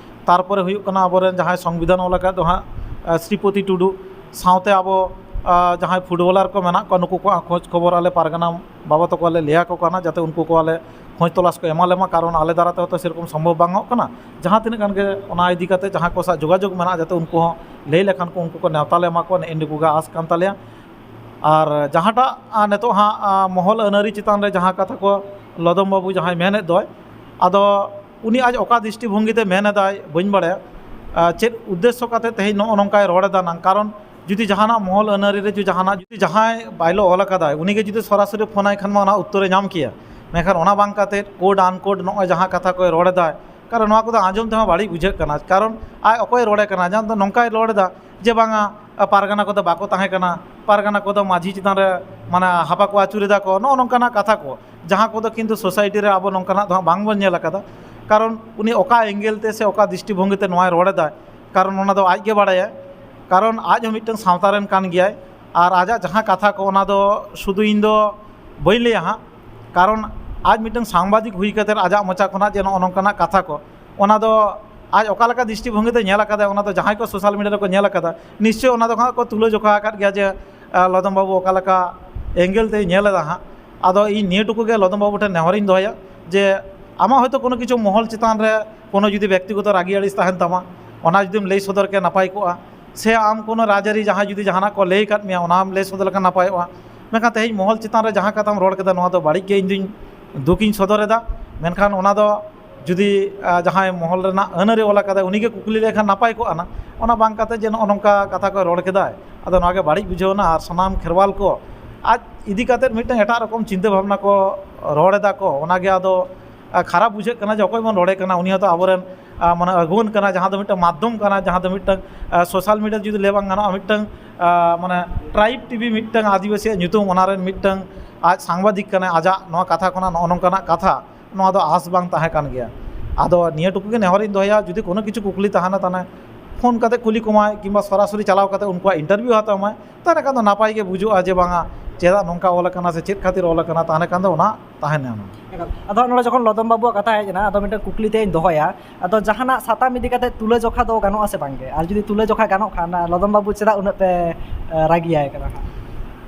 ᱛᱟᱨᱯᱚᱨᱮ ᱦᱩᱭᱩᱜ ᱠᱟᱱᱟ ᱟᱵᱚᱨᱮᱱ ᱡᱟᱦᱟᱸᱭ ᱥᱚᱝᱵᱤᱫᱷᱟᱱ ᱚᱞ ᱟᱠᱟᱫ ᱫᱚ ᱦᱟᱸᱜ, ᱟ, ᱥᱨᱤᱯᱚᱛᱤ ᱴᱩᱰᱩ, ᱥᱟᱶᱛᱮ ᱟᱵᱚ, ᱟ, ᱡᱟᱦᱟᱸᱭ ᱯᱷᱩᱴᱵᱚᱞᱟᱨ ᱠᱚ ᱢᱮᱱᱟᱜ ᱠᱚᱣᱟ, ᱱᱩᱠᱩ ᱠᱚᱣᱟᱜ ᱠᱷᱳᱡᱽ ᱠᱷᱚᱵᱚᱨ ᱟᱞᱮ ᱯᱟᱨᱜᱟᱱᱟ ᱵᱟᱵᱟ ᱛᱟᱠᱚ ᱞᱮ ᱞᱟᱹᱭ ᱟᱠᱚ ᱠᱟᱱᱟ, ᱡᱟᱛᱮ ᱩᱱᱠᱩ ᱠᱚ ᱟᱞᱮ ᱠᱷᱚᱡᱽ ᱛᱚᱞᱟᱥ ᱠᱚ ᱮᱢᱟ ᱞᱮᱢᱟ, ᱠᱟᱨᱚᱱ ᱟᱞᱮ ᱫᱟᱨᱟᱭ ᱛᱮ ᱦᱚᱭᱛᱳ ᱥᱮᱨᱚᱠᱚᱢ ᱥᱚᱢᱵᱷᱚᱵ ᱵᱟᱝ ᱦᱩᱭᱩᱜ ᱠᱟᱱᱟ᱾ ᱡᱟᱦᱟᱸ ᱛᱤᱱᱟᱹᱜ ᱜᱟᱱ ᱜᱮ ᱚᱱᱟ ᱤᱫᱤ ᱠᱟᱛᱮ ᱡᱟᱦᱟᱸ ᱠᱚ ᱥᱟᱶ ᱡᱳᱜᱟᱡᱳᱜᱽ ᱢᱮᱱᱟᱜᱼᱟ, ᱡᱟᱛᱮ ᱩᱱᱠᱩ ᱦᱚᱸ ᱞᱟᱹᱭ ᱞᱮᱠᱷᱟᱱ ᱠᱚ, ᱩᱱᱠᱩ ᱠᱚ ᱱᱮᱣᱛᱟ ᱞᱮ ᱮᱢᱟ ᱠᱚᱣᱟ, ᱱᱮᱜᱼᱮ ᱱᱩᱠᱩ ᱜᱮ ᱟᱸᱥ ᱠᱟᱱ ᱛᱟᱞᱮᱭᱟ᱾ ᱟᱨ ᱡᱟᱦᱟᱸᱴᱟᱜ, ᱟ, ᱱᱤᱛᱚᱜ ᱦᱟᱸᱜ, ᱟ, ᱢᱚᱦᱚᱞ ᱟᱹᱱ ᱟᱹᱨᱤ ᱪᱮᱛᱟᱱ ᱨᱮ ᱡᱟᱦᱟᱸ ᱠᱟᱛᱷᱟ ᱠᱚ ᱞᱚᱫᱚᱢ ᱵᱟᱹᱵᱩ ᱡᱟᱦᱟᱸᱭ ᱢᱮᱱᱮᱫ ᱫᱚᱭ, ᱟᱫᱚ ᱩᱱᱤ ᱟᱡ ᱚᱠᱟ ᱫᱨᱤᱥᱴᱤ ᱵᱷᱚᱝᱜᱤ ᱛᱮ ᱢᱮᱱ ᱮᱫᱟᱭ ᱵᱟᱹᱧ ᱵᱟᱲᱟᱭᱟ, ᱟ, ᱪᱮᱫ ᱩᱫᱽᱫᱮᱥᱥᱚ ᱠᱟᱛᱮ ᱛᱮᱦᱮᱧ ᱱᱚᱜᱼᱚ ᱱᱚᱝᱠᱟᱭ ᱨᱚᱲ ᱮᱫᱟ ᱱᱟᱝ, ᱠᱟᱨᱚᱱ ᱡᱩᱫᱤ ᱡᱟᱦᱟᱱᱟᱜ ᱢᱚᱦᱚᱞ ᱟᱹᱱ ᱟᱹᱨᱤ ᱨᱮ ᱡᱩᱫᱤ ᱡᱟᱦᱟᱱᱟᱜ, ᱡᱩᱫᱤ ᱡᱟᱦᱟᱸᱭ ᱵᱟᱭᱞᱚ ᱚᱞ ᱟᱠᱟᱫᱟᱭ, ᱩᱱᱤ ᱜᱮ ᱡᱩᱫᱤ ᱥᱚᱨᱟᱥᱚᱨᱤ ᱯᱷᱳᱱ ᱟᱭ ᱠᱷᱟᱱ ᱢᱟ ᱚᱱᱟ ᱩᱛᱛᱚᱨᱮ ᱧᱟᱢ ᱠᱮᱭᱟ᱾ ᱢᱮᱱᱠᱷᱟᱱ ᱚᱱᱟ ᱵᱟᱝ ᱠᱟᱛᱮ ᱠᱳᱰ ᱟᱱᱠᱳᱰ ᱱᱚᱜᱼᱚᱭ ᱡᱟᱦᱟᱸ ᱠᱟᱛᱷᱟ ᱠᱚᱭ ᱨᱚᱲ ᱮᱫᱟᱭ, ᱠᱟᱨᱚᱱ ᱱᱚᱣᱟ ᱠᱚᱫᱚ ᱟᱸᱡᱚᱢ ᱛᱮᱦᱚᱸ ᱵᱟᱹᱲᱤᱡ ᱵᱩᱡᱷᱟᱹᱜ ᱠᱟᱱᱟ᱾ ᱠᱟᱨᱚᱱ ᱟᱡ ᱚᱠᱚᱭ ᱨᱚᱲᱮ ᱠᱟᱱᱟ, ᱡᱟᱦᱟᱸ ᱫᱚ ᱱᱚᱝᱠᱟᱭ ᱨᱚᱲ ᱮᱫᱟ ᱡᱮ ᱵᱟᱝᱟ, ᱯᱟᱨᱜᱟᱱᱟ ᱠᱚᱫᱚ ᱵᱟᱠᱚ ᱛᱟᱦᱮᱸ ᱠᱟᱱᱟ, ᱯᱟᱨᱜᱟᱱᱟ ᱠᱚᱫᱚ ᱢᱟᱹᱡᱷᱤ ᱪᱮᱛᱟᱱ ᱨᱮ ᱢᱟᱱᱮ ᱦᱟᱯᱟ ᱠᱚ ᱟᱹᱪᱩᱨ ᱮᱫᱟ ᱠᱚ, ᱱᱚᱜᱼᱚ ᱱᱚᱝᱠᱟᱱᱟᱜ ᱠᱟᱛᱷᱟ ᱠᱚ, ᱡᱟᱦᱟᱸ ᱠᱚᱫᱚ ᱠᱤᱱᱛᱩ ᱥᱳᱥᱟᱭᱴᱤ ᱨᱮ ᱟᱵᱚ ᱱᱚᱝᱠᱟᱱᱟᱜ ᱫᱚ ᱦᱟᱸᱜ ᱵᱟᱝᱵᱚᱱ ᱧᱮᱞ ᱟᱠᱟᱫᱟ᱾ ᱠᱟᱨᱚᱱ ᱩᱱᱤ ᱚᱠᱟ ᱮᱝᱜᱮᱞ ᱛᱮ ᱥᱮ ᱚᱠᱟ ᱫᱨᱤᱥᱴᱤ ᱵᱷᱚᱝᱜᱤ ᱛᱮ ᱱᱚᱣᱟᱭ ᱨᱚᱲ ᱮᱫᱟ, ᱠᱟᱨᱚᱱ ᱚᱱᱟ ᱫᱚ ᱟᱡ ᱜᱮ ᱵᱟᱲᱟᱭᱟ᱾ ᱠᱟᱨᱚᱱ ᱟᱡ ᱦᱚᱸ ᱢᱤᱫᱴᱟᱝ ᱥᱟᱶᱛᱟ ᱨᱮᱱ ᱠᱟᱱ ᱜᱮᱭᱟᱭ, ᱟᱨ ᱟᱡᱟᱜ ᱡᱟᱦᱟᱸ ᱠᱟᱛᱷᱟ ᱠᱚ, ᱚᱱᱟ ᱫᱚ ᱥᱩᱫᱷᱩ ᱤᱧ ᱫᱚ ᱵᱟᱹᱧ ᱞᱟᱹᱭᱟ ᱦᱟᱸᱜ, ᱠᱟᱨᱚᱱ ᱟᱡ ᱢᱤᱫᱴᱟᱝ ᱥᱟᱝᱵᱟᱫᱤᱠ ᱦᱩᱭ ᱠᱟᱛᱮ ᱟᱡᱟᱜ ᱢᱚᱪᱟ ᱠᱷᱚᱱᱟᱜ ᱡᱮ ᱱᱚᱜᱼᱚ ᱱᱚᱝᱠᱟᱱᱟᱜ ᱠᱟᱛᱷᱟ ᱠᱚ, ᱚᱱᱟ ᱫᱚ ᱟᱡ ᱚᱠᱟ ᱞᱮᱠᱟ ᱫᱨᱤᱥᱴᱤ ᱵᱷᱚᱝᱜᱤ ᱛᱮ ᱧᱮᱞ ᱟᱠᱟᱫᱟ, ᱚᱱᱟ ᱫᱚ ᱡᱟᱦᱟᱸᱭ ᱠᱚ ᱥᱳᱥᱟᱞ ᱢᱤᱰᱤᱭᱟ ᱨᱮᱠᱚ ᱧᱮᱞ ᱟᱠᱟᱫᱟ, ᱱᱤᱥᱪᱚᱭ ᱚᱱᱟ ᱫᱚ ᱦᱟᱸᱜ ᱠᱚ ᱛᱩᱞᱟᱹ ᱡᱚᱠᱷᱟ ᱟᱠᱟᱫ ᱜᱮᱭᱟ ᱡᱮ, ᱟᱸ, ᱞᱚᱫᱚᱢ ᱵᱟᱹᱵᱩ ᱚᱠᱟ ᱞᱮᱠᱟ ᱮᱝᱜᱮᱞ ᱛᱮᱭ ᱧᱮᱞ ᱮᱫᱟ ᱦᱟᱸᱜ᱾ ᱟᱫᱚ ᱤᱧ ᱱᱤᱭᱟᱹ ᱴᱩᱠᱩ ᱜᱮ ᱞᱚᱫᱚᱢ ᱵᱟᱹᱵᱩ ᱴᱷᱮᱱ ᱱᱮᱦᱚᱨᱤᱧ ᱫᱚᱦᱚᱭᱟ ᱡᱮ, ᱟᱢᱟᱜ ᱦᱚᱭᱛᱳ ᱠᱳᱱᱳ ᱠᱤᱪᱷᱩ ᱢᱚᱦᱚᱞ ᱪᱮᱛᱟᱱ ᱨᱮ ᱠᱳᱱᱳ ᱡᱩᱫᱤ ᱵᱮᱠᱛᱤᱜᱚᱛᱚ ᱨᱟᱹᱜᱤ ᱟᱹᱲᱤᱥ ᱛᱟᱦᱮᱱ ᱛᱟᱢᱟ, ᱚᱱᱟ ᱡᱩᱫᱤᱢ ᱞᱟᱹᱭ ᱥᱚᱫᱚᱨ ᱠᱮᱭᱟ ᱱᱟᱯᱟᱭ ᱠᱚᱜᱼᱟ᱾ ᱥᱮ ᱟᱢ ᱠᱳᱱᱳ ᱨᱟᱡᱽᱟᱹᱨᱤ ᱡᱟᱦᱟᱸᱭ ᱡᱩᱫᱤ ᱡᱟᱦᱟᱱᱟᱜ ᱠᱚ ᱞᱟᱹᱭ ᱟᱠᱟᱫ ᱢᱮᱭᱟ, ᱚᱱᱟᱢ ᱞᱟᱹᱭ ᱥᱚᱫᱚᱨ ᱞᱮᱠᱷᱟᱱ ᱱᱟᱯᱟᱭᱚᱜᱼᱟ᱾ ᱢᱮᱱᱠᱷᱟᱱ ᱛᱮᱦᱮᱧ ᱢᱚᱦᱚᱞ ᱪᱮᱛᱟᱱ ᱨᱮ ᱡᱟᱦᱟᱸ ᱠᱟᱛᱷᱟᱢ ᱨᱚᱲ ᱠᱮᱫᱟ, ᱱᱚᱣᱟ ᱫᱚ ᱵᱟᱹᱲᱤᱡ ᱜᱮ ᱤᱧ ᱫᱩᱧ ᱫᱩᱠᱤᱧ ᱥᱚᱫᱚᱨ ᱮᱫᱟ᱾ ᱢᱮᱱᱠᱷᱟᱱ ᱚᱱᱟ ᱫᱚ ᱡᱩᱫᱤ, ᱟ, ᱡᱟᱦᱟᱸᱭ ᱢᱚᱦᱚᱞ ᱨᱮᱱᱟᱜ ᱟᱹᱱ ᱟᱹᱨᱤ ᱚᱞ ᱟᱠᱟᱫᱟᱭ, ᱩᱱᱤᱜᱮ ᱠᱩᱠᱞᱤ ᱞᱮᱠᱷᱟᱱ ᱱᱟᱯᱟᱭ ᱠᱚᱜᱼᱟ ᱱᱟ᱾ ᱚᱱᱟ ᱵᱟᱝ ᱠᱟᱛᱮ ᱡᱮ ᱱᱚᱜᱼᱚ ᱱᱚᱝᱠᱟ ᱠᱟᱛᱷᱟ ᱠᱚᱭ ᱨᱚᱲ ᱠᱮᱫᱟᱭ, ᱟᱫᱚ ᱱᱚᱣᱟ ᱜᱮ ᱵᱟᱹᱲᱤᱡ ᱵᱩᱡᱷᱟᱹᱣ ᱮᱱᱟ᱾ ᱟᱨ ᱥᱟᱱᱟᱢ ᱠᱷᱮᱨᱣᱟᱞ ᱠᱚ ᱟᱡ ᱤᱫᱤ ᱠᱟᱛᱮ ᱢᱤᱫᱴᱟᱝ ᱮᱴᱟᱜ ᱨᱚᱠᱚᱢ ᱪᱤᱱᱛᱟᱹ ᱵᱷᱟᱵᱽᱱᱟ ᱠᱚ ᱨᱚᱲ ᱮᱫᱟ ᱠᱚ, ᱚᱱᱟᱜᱮ ᱟᱫᱚ, ᱟ, ᱠᱷᱟᱨᱟᱯ ᱵᱩᱡᱷᱟᱹᱜ ᱠᱟᱱᱟ ᱡᱮ ᱚᱠᱚᱭ ᱵᱚᱱ ᱨᱚᱲᱮ ᱠᱟᱱᱟ, ᱩᱱᱤ ᱦᱚᱸᱛᱚ ᱟᱵᱚᱨᱮᱱ, ᱟ, ᱢᱟᱱᱮ ᱟᱹᱜᱩᱣᱟᱹᱱ ᱠᱟᱱᱟ, ᱡᱟᱦᱟᱸ ᱫᱚ ᱢᱤᱫᱴᱟᱝ ᱢᱟᱫᱽᱫᱷᱚᱢ ᱠᱟᱱᱟ, ᱡᱟᱦᱟᱸ ᱫᱚ ᱢᱤᱫᱴᱟᱝ, ᱟ, ᱥᱳᱥᱟᱞ ᱢᱤᱰᱤᱭᱟ ᱡᱩᱫᱤ ᱞᱟᱹᱭ ᱵᱟᱝ ᱜᱟᱱᱚᱜᱼᱟ, ᱢᱤᱫᱴᱟᱝ, ᱟ, ᱢᱟᱱᱮ ᱴᱨᱟᱭᱤᱵᱽ ᱴᱤᱵᱷᱤ ᱢᱤᱫᱴᱟᱝ ᱟᱹᱫᱤᱵᱟᱹᱥᱤᱭᱟᱜ ᱧᱩᱛᱩᱢ, ᱚᱱᱟ ᱨᱮᱱ ᱢᱤᱫᱴᱟᱝ ᱟᱡ ᱥᱟᱝᱵᱟᱫᱤᱠ ᱠᱟᱱᱟᱭ, ᱟᱡᱟᱜ ᱱᱚᱣᱟ ᱠᱟᱛᱷᱟ ᱠᱷᱚᱱᱟᱜ ᱱᱚᱜᱼᱚ ᱱᱚᱝᱠᱟᱱᱟᱜ ᱠᱟᱛᱷᱟ, ᱱᱚᱣᱟ ᱫᱚ ᱟᱸᱥ ᱵᱟᱝ ᱛᱟᱦᱮᱸ ᱠᱟᱱ ᱜᱮᱭᱟ᱾ ᱟᱫᱚ ᱱᱤᱭᱟᱹ ᱴᱩᱠᱩ ᱜᱮ ᱱᱮᱦᱚᱨᱤᱧ ᱫᱚᱦᱚᱭᱟ, ᱡᱩᱫᱤ ᱠᱳᱱᱳ ᱠᱤᱪᱷᱩ ᱠᱩᱠᱞᱤ ᱛᱟᱦᱮᱱᱟ, ᱛᱟᱦᱚᱞᱮ ᱯᱷᱳᱱ ᱠᱟᱛᱮ ᱠᱩᱞᱤ ᱠᱚᱢᱟᱭ, ᱠᱤᱝᱵᱟ ᱥᱚᱨᱟᱥᱚᱨᱤ ᱪᱟᱞᱟᱣ ᱠᱟᱛᱮ ᱩᱱᱠᱩᱣᱟᱜ ᱤᱱᱴᱟᱨᱵᱷᱤᱭᱩ ᱦᱟᱛᱟᱣ ᱢᱟᱭ, ᱛᱟᱦᱚᱞᱮ ᱠᱷᱟᱱ ᱫᱚ ᱱᱟᱯᱟᱭ ᱜᱮ ᱵᱩᱡᱩᱜᱼᱟ ᱡᱮ ᱵᱟᱝᱟ, ᱪᱮᱫᱟᱜ ᱱᱚᱝᱠᱟ ᱚᱞ ᱟᱠᱟᱱᱟ ᱥᱮ ᱪᱮᱫ ᱠᱷᱟᱹᱛᱤᱨ ᱚᱞ ᱟᱠᱟᱱᱟ, ᱛᱟᱦᱚᱞᱮ ᱠᱷᱟᱱ ᱫᱚ ᱚᱱᱟ ᱛᱟᱦᱮᱱᱟ᱾ ᱮᱠᱟᱞ᱾ ᱟᱫᱚ ᱱᱚᱰᱮ ᱡᱚᱠᱷᱚᱱ ᱞᱚᱫᱚᱢ ᱵᱟᱹᱵᱩᱣᱟᱜ ᱠᱟᱛᱷᱟ ᱦᱮᱡ ᱮᱱᱟ, ᱟᱫᱚ ᱢᱤᱫᱴᱟᱝ ᱠᱩᱠᱞᱤ ᱛᱮᱫ ᱤᱧ ᱫᱚᱦᱚᱭᱟ, ᱟᱫᱚ ᱡᱟᱦᱟᱱᱟᱜ ᱥᱟᱛᱟᱢ ᱤᱫᱤ ᱠᱟᱛᱮ ᱛᱩᱞᱟᱹ ᱡᱚᱠᱷᱟ ᱫᱚ ᱜᱟᱱᱚᱜᱼᱟ ᱥᱮ ᱵᱟᱝ ᱜᱮ? ᱟᱨ ᱡᱩᱫᱤ ᱛᱩᱞᱟᱹ ᱡᱚᱠᱷᱟ ᱜᱟᱱᱚᱜ ᱠᱷᱟᱱ, ᱞᱚᱫᱚᱢ ᱵᱟᱹᱵᱩ ᱪᱮᱫᱟᱜ ᱩᱱᱟᱹᱜ ᱯᱮ, ᱮ, ᱨᱟᱹᱜᱤᱭᱟᱭ ᱠᱟᱱᱟ ᱦᱟᱸᱜ?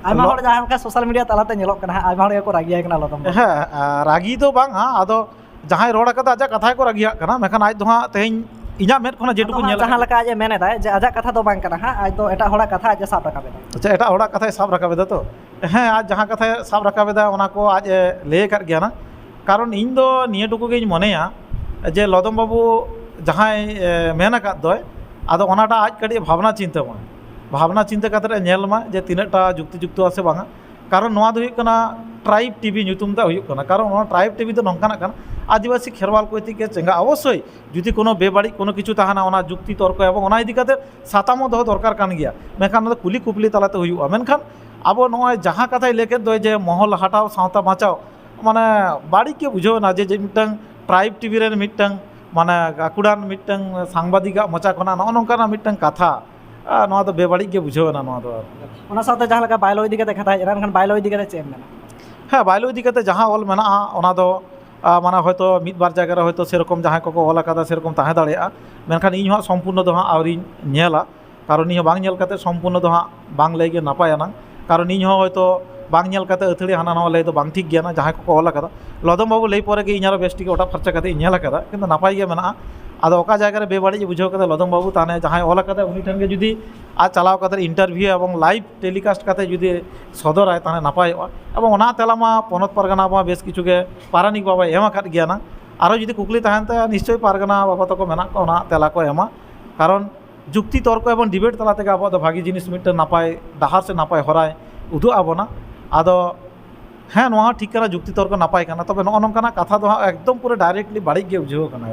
ᱟᱭᱢᱟ ᱞᱚ- ᱦᱚᱲ ᱡᱟᱦᱟᱸ ᱞᱮᱠᱟ ᱥᱳᱥᱟᱞ ᱢᱤᱰᱤᱭᱟ ᱛᱟᱞᱟᱛᱮ ᱧᱮᱞᱚᱜ ᱠᱟᱱᱟ ᱦᱟᱸᱜ, ᱟᱭᱢᱟ ᱦᱚᱲ ᱜᱮᱠᱚ ᱨᱟᱹᱜᱤᱭᱟᱭ ᱠᱟᱱᱟ ᱞᱚᱫᱚᱢ ᱵᱟᱹᱵᱩ᱾ ᱦᱮᱸ, ᱟ, ᱨᱟᱹᱜᱤ ᱫᱚ ᱵᱟᱝᱟ, ᱟᱫᱚ ᱡᱟᱦᱟᱸᱭ ᱨᱚᱲ ᱟᱠᱟᱫᱟ ᱟᱡᱟᱜ ᱠᱟᱛᱷᱟ ᱜᱮᱠᱚ ᱨᱟᱹᱜᱤᱭᱟᱜ ᱠᱟᱱᱟ, ᱢᱮᱱᱠᱷᱟᱱ ᱟᱡ ᱫᱚ ᱦᱟᱸᱜ ᱛᱮᱦᱮᱧ ᱤᱧᱟᱹᱜ ᱢᱮᱫ ᱠᱷᱚᱱᱟᱜ ᱟᱫᱚ ᱡᱮᱴᱩᱠᱩ ᱦᱟᱸᱜ ᱧᱮᱞ ᱡᱟᱦᱟᱸ ᱟᱠᱟᱱᱟ᱾ ᱞᱮᱠᱟ ᱟᱡ ᱮ ᱢᱮᱱ ᱮᱫᱟᱭ ᱡᱮ ᱟᱡᱟᱜ ᱠᱟᱛᱷᱟ ᱫᱚ ᱵᱟᱝ ᱠᱟᱱᱟ ᱦᱟᱸᱜ, ᱟᱡ ᱫᱚ ᱮᱴᱟᱜ ᱦᱚᱲᱟᱜ ᱠᱟᱛᱷᱟ ᱟᱡ ᱮ ᱥᱟᱵ ᱨᱟᱠᱟᱵ ᱮᱫᱟ᱾ ᱟᱪᱪᱷᱟ, ᱮᱴᱟᱜ ᱦᱚᱲᱟᱜ ᱠᱟᱛᱷᱟᱭ ᱥᱟᱵ ᱨᱟᱠᱟᱵ ᱮᱫᱟ ᱛᱚ? ᱦᱮᱸ, ᱟᱡ ᱡᱟᱦᱟᱸ ᱠᱟᱛᱷᱟᱭ ᱥᱟᱵ ᱨᱟᱠᱟᱵ ᱮᱫᱟ ᱚᱱᱟ ᱠᱚ ᱟᱡ ᱮ ᱞᱟᱹᱭ ᱟᱠᱟᱫ ᱜᱮᱭᱟ ᱱᱟ᱾ ᱠᱟᱨᱚᱱ ᱤᱧ ᱫᱚ ᱱᱤᱭᱟᱹ ᱴᱩᱠᱩ ᱜᱤᱧ ᱢᱚᱱᱮᱭᱟ ᱡᱮ ᱞᱚᱫᱚᱢ ᱵᱟᱹᱵᱩ ᱡᱟᱦᱟᱸᱭ, ᱮ, ᱢᱮᱱ ᱟᱠᱟᱫ ᱫᱚᱭ, ᱟᱫᱚ ᱚᱱᱟᱴᱟᱜ ᱟᱡ ᱠᱟᱹᱴᱤᱡ ᱵᱷᱟᱵᱽᱱᱟ ᱪᱤᱱᱛᱟᱹ ᱢᱟ, ᱵᱷᱟᱵᱽᱱᱟ ᱪᱤᱱᱛᱟᱹ ᱠᱟᱛᱮ ᱮ ᱧᱮᱞ ᱢᱟ ᱡᱮ ᱛᱤᱱᱟᱹᱜ ᱴᱟ ᱡᱩᱠᱛᱤ ᱡᱩᱠᱛᱚ ᱟᱥᱮ ᱵᱟᱝᱟ᱾ ᱠᱟᱨᱚᱱ ᱱᱚᱣᱟ ᱫᱚ ᱦᱩᱭᱩᱜ ᱠᱟᱱᱟ ᱴᱨᱟᱭᱤᱵᱽ ᱴᱤᱵᱷᱤ ᱧᱩᱛᱩᱢ ᱛᱮ ᱦᱩᱭᱩᱜ ᱠᱟᱱᱟ᱾ ᱠᱟᱨᱚᱱ ᱚᱱᱟ ᱴᱨᱟᱭᱤᱵᱽ ᱴᱤᱵᱷᱤ ᱫᱚ ᱱᱚᱝᱠᱟᱱᱟᱜ ᱠᱟᱱᱟ, ᱟᱹᱫᱤᱵᱟᱹᱥᱤ ᱠᱷᱮᱨᱣᱟᱞ ᱠᱚ ᱤᱫᱤ ᱠᱟᱛᱮ ᱪᱮᱸᱜᱟ᱾ ᱚᱵᱚᱥᱥᱳᱭ ᱡᱩᱫᱤ ᱠᱳᱱᱳ ᱵᱮᱵᱟᱹᱲᱤᱡ ᱠᱳᱱᱳ ᱠᱤᱪᱷᱩ ᱛᱟᱦᱮᱱᱟ, ᱚᱱᱟ ᱡᱩᱠᱛᱤ ᱛᱚᱨᱠᱚ ᱮᱵᱚᱝ ᱚᱱᱟ ᱤᱫᱤ ᱠᱟᱛᱮ ᱥᱟᱛᱟᱢ ᱦᱚᱸ ᱫᱚᱦᱚ ᱫᱚᱨᱠᱟᱨ ᱠᱟᱱ ᱜᱮᱭᱟ, ᱢᱮᱱᱠᱷᱟᱱ ᱚᱱᱟ ᱫᱚ ᱠᱩᱞᱤ ᱠᱩᱯᱞᱤ ᱛᱟᱞᱟᱛᱮ ᱦᱩᱭᱩᱜᱼᱟ᱾ ᱢᱮᱱᱠᱷᱟᱱ ᱟᱵᱚ ᱱᱚᱜᱼᱚᱭ ᱡᱟᱦᱟᱸ ᱠᱟᱛᱷᱟᱭ ᱞᱟᱹᱭ ᱠᱮᱫ ᱫᱚ ᱡᱮ ᱢᱚᱦᱚᱞ ᱦᱟᱴᱟᱣ ᱥᱟᱶᱛᱟ ᱵᱟᱧᱪᱟᱣ, ᱢᱟᱱᱮ ᱵᱟᱹᱲᱤᱡ ᱜᱮ ᱵᱩᱡᱷᱟᱹᱣ ᱮᱱᱟ ᱡᱮ, ᱡᱮ ᱢᱤᱫᱴᱟᱝ ᱴᱨᱟᱭᱤᱵᱽ ᱴᱤᱵᱷᱤ ᱨᱮᱱ ᱢᱤᱫᱴᱟᱝ ᱢᱟᱱᱮ ᱜᱟᱹᱠᱷᱩᱲᱟᱱ ᱢᱤᱫᱴᱟᱝ ᱥᱟᱝᱵᱟᱫᱤᱠᱟᱜ ᱢᱚᱪᱟ ᱠᱷᱚᱱᱟᱜ ᱱᱚᱜᱼᱚ ᱱᱚᱝᱠᱟᱱᱟᱜ ᱢᱤᱫᱴᱟᱝ ᱠᱟᱛᱷᱟ, ᱟᱨ ᱱᱚᱣᱟ ᱫᱚ ᱵᱮᱵᱟᱹᱲᱤᱡ ᱜᱮ ᱵᱩᱡᱷᱟᱹᱣ ᱮᱱᱟ ᱱᱚᱣᱟ ᱫᱚ᱾ ᱚᱱᱟ ᱥᱟᱶᱛᱮ ᱡᱟᱦᱟᱸ ᱞᱮᱠᱟ ᱵᱟᱭᱞᱚ ᱤᱫᱤ ᱠᱟᱛᱮ ᱠᱟᱛᱷᱟ ᱦᱮᱡ ᱮᱱᱟ, ᱢᱮᱱᱠᱷᱟᱱ ᱵᱟᱭᱞᱚ ᱤᱫᱤ ᱠᱟᱛᱮ ᱪᱮᱫ ᱮᱢ ᱢᱮᱱᱟ? ᱦᱮᱸ, ᱵᱟᱭᱞᱳ ᱤᱫᱤ ᱠᱟᱛᱮ ᱡᱟᱦᱟᱸ ᱚᱞ ᱢᱮᱱᱟᱜᱼᱟ, ᱚᱱᱟ ᱫᱚ ᱟᱨ ᱢᱟᱱᱮ ᱦᱚᱭᱛᱳ ᱢᱤᱫ ᱵᱟᱨ ᱡᱟᱭᱜᱟ ᱨᱮ ᱦᱚᱭᱛᱳ ᱥᱮᱨᱚᱠᱚᱢ ᱡᱟᱦᱟᱸᱭ ᱠᱚᱠᱚ ᱚᱞ ᱟᱠᱟᱫᱟ, ᱥᱮᱨᱚᱠᱚᱢ ᱛᱟᱦᱮᱸ ᱫᱟᱲᱮᱭᱟᱜᱼᱟ᱾ ᱢᱮᱱᱠᱷᱟᱱ ᱤᱧ ᱦᱚᱸ ᱥᱚᱢᱯᱩᱨᱱᱚ ᱫᱚ ᱦᱟᱸᱜ ᱟᱹᱣᱨᱤᱧ ᱧᱮᱞᱟ, ᱠᱟᱨᱚᱱ ᱤᱧ ᱦᱚᱸ ᱵᱟᱝ ᱧᱮᱞ ᱠᱟᱛᱮ ᱥᱚᱢᱯᱩᱨᱱᱚ ᱫᱚ ᱦᱟᱸᱜ ᱵᱟᱝ ᱞᱟᱹᱭ ᱜᱮ ᱱᱟᱯᱟᱭᱟ ᱱᱟᱝ᱾ ᱠᱟᱨᱚᱱ ᱤᱧ ᱦᱚᱸ ᱦᱚᱭᱛᱳ ᱵᱟᱝ ᱧᱮᱞ ᱠᱟᱛᱮ ᱟᱹᱛᱷᱟᱹᱲᱤ ᱦᱟᱱᱟ ᱱᱟᱣᱟ ᱞᱟᱹᱭ ᱫᱚ ᱵᱟᱝ ᱴᱷᱤᱠ ᱜᱮᱭᱟ ᱱᱟᱝ, ᱡᱟᱦᱟᱸᱭ ᱠᱚᱠᱚ ᱚᱞ ᱟᱠᱟᱫᱟ᱾ ᱞᱚᱫᱚᱢ ᱵᱟᱹᱵᱩ ᱞᱟᱹᱭ ᱯᱚᱨᱮ ᱜᱮ ᱤᱧ ᱟᱨᱚ ᱵᱮᱥ ᱴᱷᱤᱠ ᱚᱴᱟᱜ ᱯᱷᱟᱨᱪᱟ ᱠᱟᱛᱮ ᱤᱧ ᱧᱮᱞ ᱟᱠᱟᱫᱟ, ᱠᱤᱱᱛᱩ ᱱᱟᱯᱟᱭ ᱜᱮ ᱢᱮᱱᱟᱜᱼᱟ᱾ ᱟᱫᱚ ᱚᱠᱟ ᱡᱟᱭᱜᱟ ᱨᱮ ᱵᱮᱵᱟᱹᱲᱤᱡ ᱮ ᱵᱩᱡᱷᱟᱹᱣ ᱠᱟᱫᱟ ᱞᱚᱫᱚᱢ ᱵᱟᱹᱵᱩ, ᱛᱟᱦᱚᱞᱮ ᱡᱟᱦᱟᱸᱭ ᱚᱞ ᱟᱠᱟᱫᱟ ᱩᱱᱤ ᱴᱷᱮᱱ ᱜᱮ ᱡᱩᱫᱤ ᱟᱡ ᱪᱟᱞᱟᱣ ᱠᱟᱛᱮ ᱤᱱᱴᱟᱨᱵᱷᱤᱭᱩ ᱮᱵᱚᱝ ᱞᱟᱭᱤᱵᱷ ᱴᱮᱞᱤᱠᱟᱥᱴ ᱠᱟᱛᱮ ᱡᱩᱫᱤ ᱥᱚᱫᱚᱨᱟᱭ, ᱛᱟᱦᱚᱞᱮ ᱱᱟᱯᱟᱭᱚᱜᱼᱟ᱾ ᱮᱵᱚᱝ ᱚᱱᱟ ᱛᱮᱞᱟ ᱢᱟ ᱯᱚᱱᱚᱛ ᱯᱟᱨᱜᱟᱱᱟ ᱢᱟ ᱵᱮᱥ ᱠᱤᱪᱷᱩ ᱜᱮ ᱯᱟᱨᱟᱱᱤᱠ ᱵᱟᱵᱟᱭ ᱮᱢ ᱟᱠᱟᱫ ᱜᱮᱭᱟ ᱱᱟᱝ᱾ ᱟᱨᱚ ᱡᱩᱫᱤ ᱠᱩᱠᱞᱤ ᱛᱟᱦᱮᱱ ᱛᱟᱭᱟ, ᱱᱤᱥᱪᱳᱭ ᱯᱟᱨᱜᱟᱱᱟ ᱵᱟᱵᱟ ᱛᱟᱠᱚ ᱢᱮᱱᱟᱜ ᱠᱚᱣᱟ, ᱚᱱᱟ ᱛᱮᱞᱟ ᱠᱚ ᱮᱢᱟ᱾ ᱠᱟᱨᱚᱱ ᱡᱩᱠᱛᱤ ᱛᱚᱨᱠᱚ ᱮᱵᱚᱝ ᱰᱤᱵᱮᱴ ᱛᱟᱞᱟ ᱛᱮᱜᱮ ᱟᱵᱚᱣᱟᱜ ᱫᱚ ᱵᱷᱟᱹᱜᱤ ᱡᱤᱱᱤᱥ ᱢᱤᱫᱴᱮᱱ ᱱᱟᱯᱟᱭ ᱰᱟᱦᱟᱨ ᱥᱮ ᱱᱟᱯᱟᱭ ᱦᱚᱨᱟᱭ ᱩᱫᱩᱜ ᱟᱵᱚᱱᱟ᱾ ᱟᱫᱚ ᱦᱮᱸ, ᱱᱚᱣᱟ ᱦᱚᱸ ᱴᱷᱤᱠ ᱠᱟᱱᱟ, ᱡᱩᱠᱛᱤ ᱛᱚᱨᱠᱚ ᱱᱟᱯᱟᱭ ᱠᱟᱱᱟ, ᱛᱚᱵᱮ ᱱᱚᱜᱼᱚ ᱱᱚᱝᱠᱟᱱᱟᱜ ᱠᱟᱛᱷᱟ ᱫᱚ ᱦᱟᱸᱜ ᱮᱠᱫᱚᱢ ᱯᱩᱨᱟᱹ ᱰᱟᱭᱨᱮᱠᱴᱞᱤ ᱵᱟᱹᱲᱤᱡ ᱜᱮ ᱵᱩᱡᱷᱟᱹᱣ ᱠᱟᱱᱟ᱾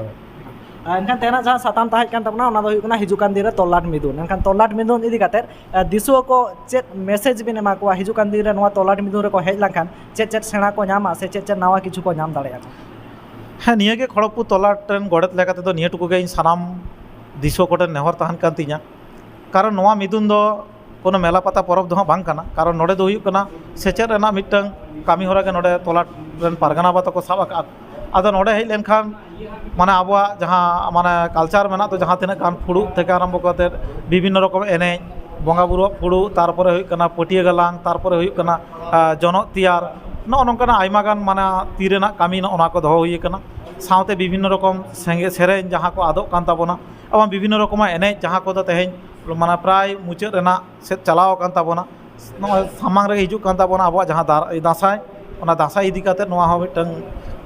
ᱮᱱᱠᱷᱟᱱ ᱛᱮᱦᱮᱧᱟᱜ ᱡᱟᱦᱟᱸ ᱥᱟᱛᱟᱢ ᱛᱟᱦᱮᱸ ᱠᱟᱱ ᱛᱟᱵᱚᱱᱟ, ᱚᱱᱟ ᱫᱚ ᱦᱩᱭᱩᱜ ᱠᱟᱱᱟ ᱦᱤᱡᱩᱜ ᱠᱟᱱ ᱫᱤᱱ ᱨᱮ ᱛᱚᱞᱞᱟᱴ ᱢᱤᱫᱩᱱ᱾ ᱮᱱᱠᱷᱟᱱ ᱛᱚᱞᱞᱟᱴ ᱢᱤᱫᱩᱱ ᱤᱫᱤ ᱠᱟᱛᱮᱫ, ᱮ, ᱫᱤᱥᱩᱣᱟᱹ ᱠᱚ ᱪᱮᱫ ᱢᱮᱥᱮᱡᱽ ᱵᱤᱱ ᱮᱢᱟ ᱠᱚᱣᱟ? ᱦᱤᱡᱩᱜ ᱠᱟᱱ ᱫᱤᱱ ᱨᱮ ᱱᱚᱣᱟ ᱛᱚᱞᱞᱟᱴ ᱢᱤᱫᱩᱱ ᱨᱮᱠᱚ ᱦᱮᱡ ᱞᱮᱱᱠᱷᱟᱱ ᱪᱮᱫ ᱪᱮᱫ ᱥᱮᱬᱟ ᱠᱚ ᱧᱟᱢᱟ ᱥᱮ ᱪᱮᱫ ᱪᱮᱫ ᱱᱟᱣᱟ ᱠᱤᱪᱷᱩ ᱠᱚ ᱧᱟᱢ ᱫᱟᱲᱮᱭᱟᱜᱼᱟ? ᱦᱮᱸ, ᱱᱤᱭᱟᱹᱜᱮ ᱠᱷᱚᱲᱚᱜᱽᱯᱩᱨ ᱛᱚᱞᱞᱟᱴ ᱨᱮᱱ ᱜᱚᱰᱮᱛ ᱞᱮᱠᱟ ᱛᱮᱫᱚ ᱱᱤᱭᱟᱹ ᱴᱩᱠᱩ ᱜᱮ ᱤᱧ ᱥᱟᱱᱟᱢ ᱫᱤᱥᱩᱣᱟᱹ ᱠᱚᱴᱷᱮᱱ ᱱᱮᱦᱚᱨ ᱛᱟᱦᱮᱱ ᱠᱟᱱ ᱛᱤᱧᱟ᱾ ᱠᱟᱨᱚᱱ ᱱᱚᱣᱟ ᱢᱤᱫᱩᱱ ᱫᱚ ᱠᱳᱱᱳ ᱢᱮᱞᱟ ᱯᱟᱛᱟ ᱯᱚᱨᱚᱵᱽ ᱫᱚ ᱦᱟᱸᱜ ᱵᱟᱝ ᱠᱟᱱᱟ, ᱠᱟᱨᱚᱱ ᱱᱚᱰᱮ ᱫᱚ ᱦᱩᱭᱩᱜ ᱠᱟᱱᱟ ᱥᱮᱪᱮᱫ ᱨᱮᱱᱟᱜ ᱢᱤᱫᱴᱟᱝ ᱠᱟᱹᱢᱤ ᱦᱚᱨᱟ ᱜᱮ ᱱᱚᱰᱮ ᱛᱚᱞᱞᱟᱴ ᱨᱮᱱ ᱯᱟᱨᱜᱟᱱᱟ ᱵᱟᱵᱟ ᱛᱟᱠᱚ ᱥᱟᱵ ᱟᱠᱟᱫᱼᱟ᱾ ᱟᱫᱚ ᱱᱚᱰᱮ ᱦᱮᱡ ᱞᱮᱱᱠᱷᱟᱱ ᱢᱟᱱᱮ ᱟᱵᱚᱣᱟᱜ ᱡᱟᱦᱟᱸ ᱢᱟᱱᱮ ᱠᱟᱞᱪᱟᱨ ᱢᱮᱱᱟᱜ ᱫᱚ, ᱡᱟᱦᱟᱸ ᱛᱤᱱᱟᱹᱜ ᱜᱟᱱ ᱯᱷᱩᱲᱩᱜ ᱛᱷᱮᱠᱮ ᱟᱨᱟᱢᱵᱷᱚ ᱠᱟᱛᱮ ᱵᱤᱵᱷᱤᱱᱱᱚ ᱨᱚᱠᱚᱢ ᱮᱱᱮᱡ, ᱵᱚᱸᱜᱟ ᱵᱩᱨᱩᱣᱟᱜ ᱯᱷᱩᱲᱩᱜ, ᱛᱟᱨᱯᱚᱨᱮ ᱦᱩᱭᱩᱜ ᱠᱟᱱᱟ ᱯᱟᱹᱴᱭᱟᱹ ᱜᱟᱞᱟᱝ, ᱛᱟᱨᱯᱚᱨᱮ ᱦᱩᱭᱩᱜ ᱠᱟᱱᱟ ᱟᱨ ᱡᱚᱱᱚᱜ ᱛᱮᱭᱟᱨ, ᱱᱚᱜᱼᱚ ᱱᱚᱝᱠᱟᱱᱟᱜ ᱟᱭᱢᱟ ᱜᱟᱱ ᱢᱟᱱᱮ ᱛᱤ ᱨᱮᱱᱟᱜ ᱠᱟᱹᱢᱤ ᱱᱚᱜᱼᱚ ᱱᱚᱣᱟ ᱠᱚ ᱫᱚᱦᱚ ᱦᱩᱭ ᱟᱠᱟᱱᱟ᱾ ᱥᱟᱶᱛᱮ ᱵᱤᱵᱷᱤᱱᱱᱚ ᱨᱚᱠᱚᱢ ᱥᱮᱸᱜᱮ-, ᱥᱮᱨᱮᱧ ᱡᱟᱦᱟᱸ ᱠᱚ ᱟᱫᱚᱜ ᱠᱟᱱ ᱛᱟᱵᱚᱱᱟ, ᱮᱵᱚᱝ ᱵᱤᱵᱷᱤᱱᱱᱚ ᱨᱚᱠᱚᱢᱟᱜ ᱮᱱᱮᱡ ᱡᱟᱦᱟᱸ ᱠᱚᱫᱚ ᱛᱮᱦᱮᱧ ᱢᱟᱱᱮ ᱯᱨᱟᱭ ᱢᱩᱪᱟᱹᱫ ᱨᱮᱱᱟᱜ ᱥᱮᱫ ᱪᱟᱞᱟᱣ ᱟᱠᱟᱱ ᱛᱟᱵᱚᱱᱟ᱾ ᱱᱚᱜᱼᱚᱭ ᱥᱟᱢᱟᱝ ᱨᱮ ᱦᱤᱡᱩᱜ ᱠᱟᱱ ᱛᱟᱵᱚᱱᱟ ᱟᱵᱚᱣᱟᱜ ᱡᱟᱦᱟᱸ ᱫᱟ-, ᱫᱟᱸᱥᱟᱭ, ᱚᱱᱟ ᱫᱟᱸᱥᱟᱭ ᱤᱫᱤ ᱠᱟᱛᱮ ᱱᱚᱣᱟ ᱦᱚᱸ ᱢᱤᱫᱴᱟᱝ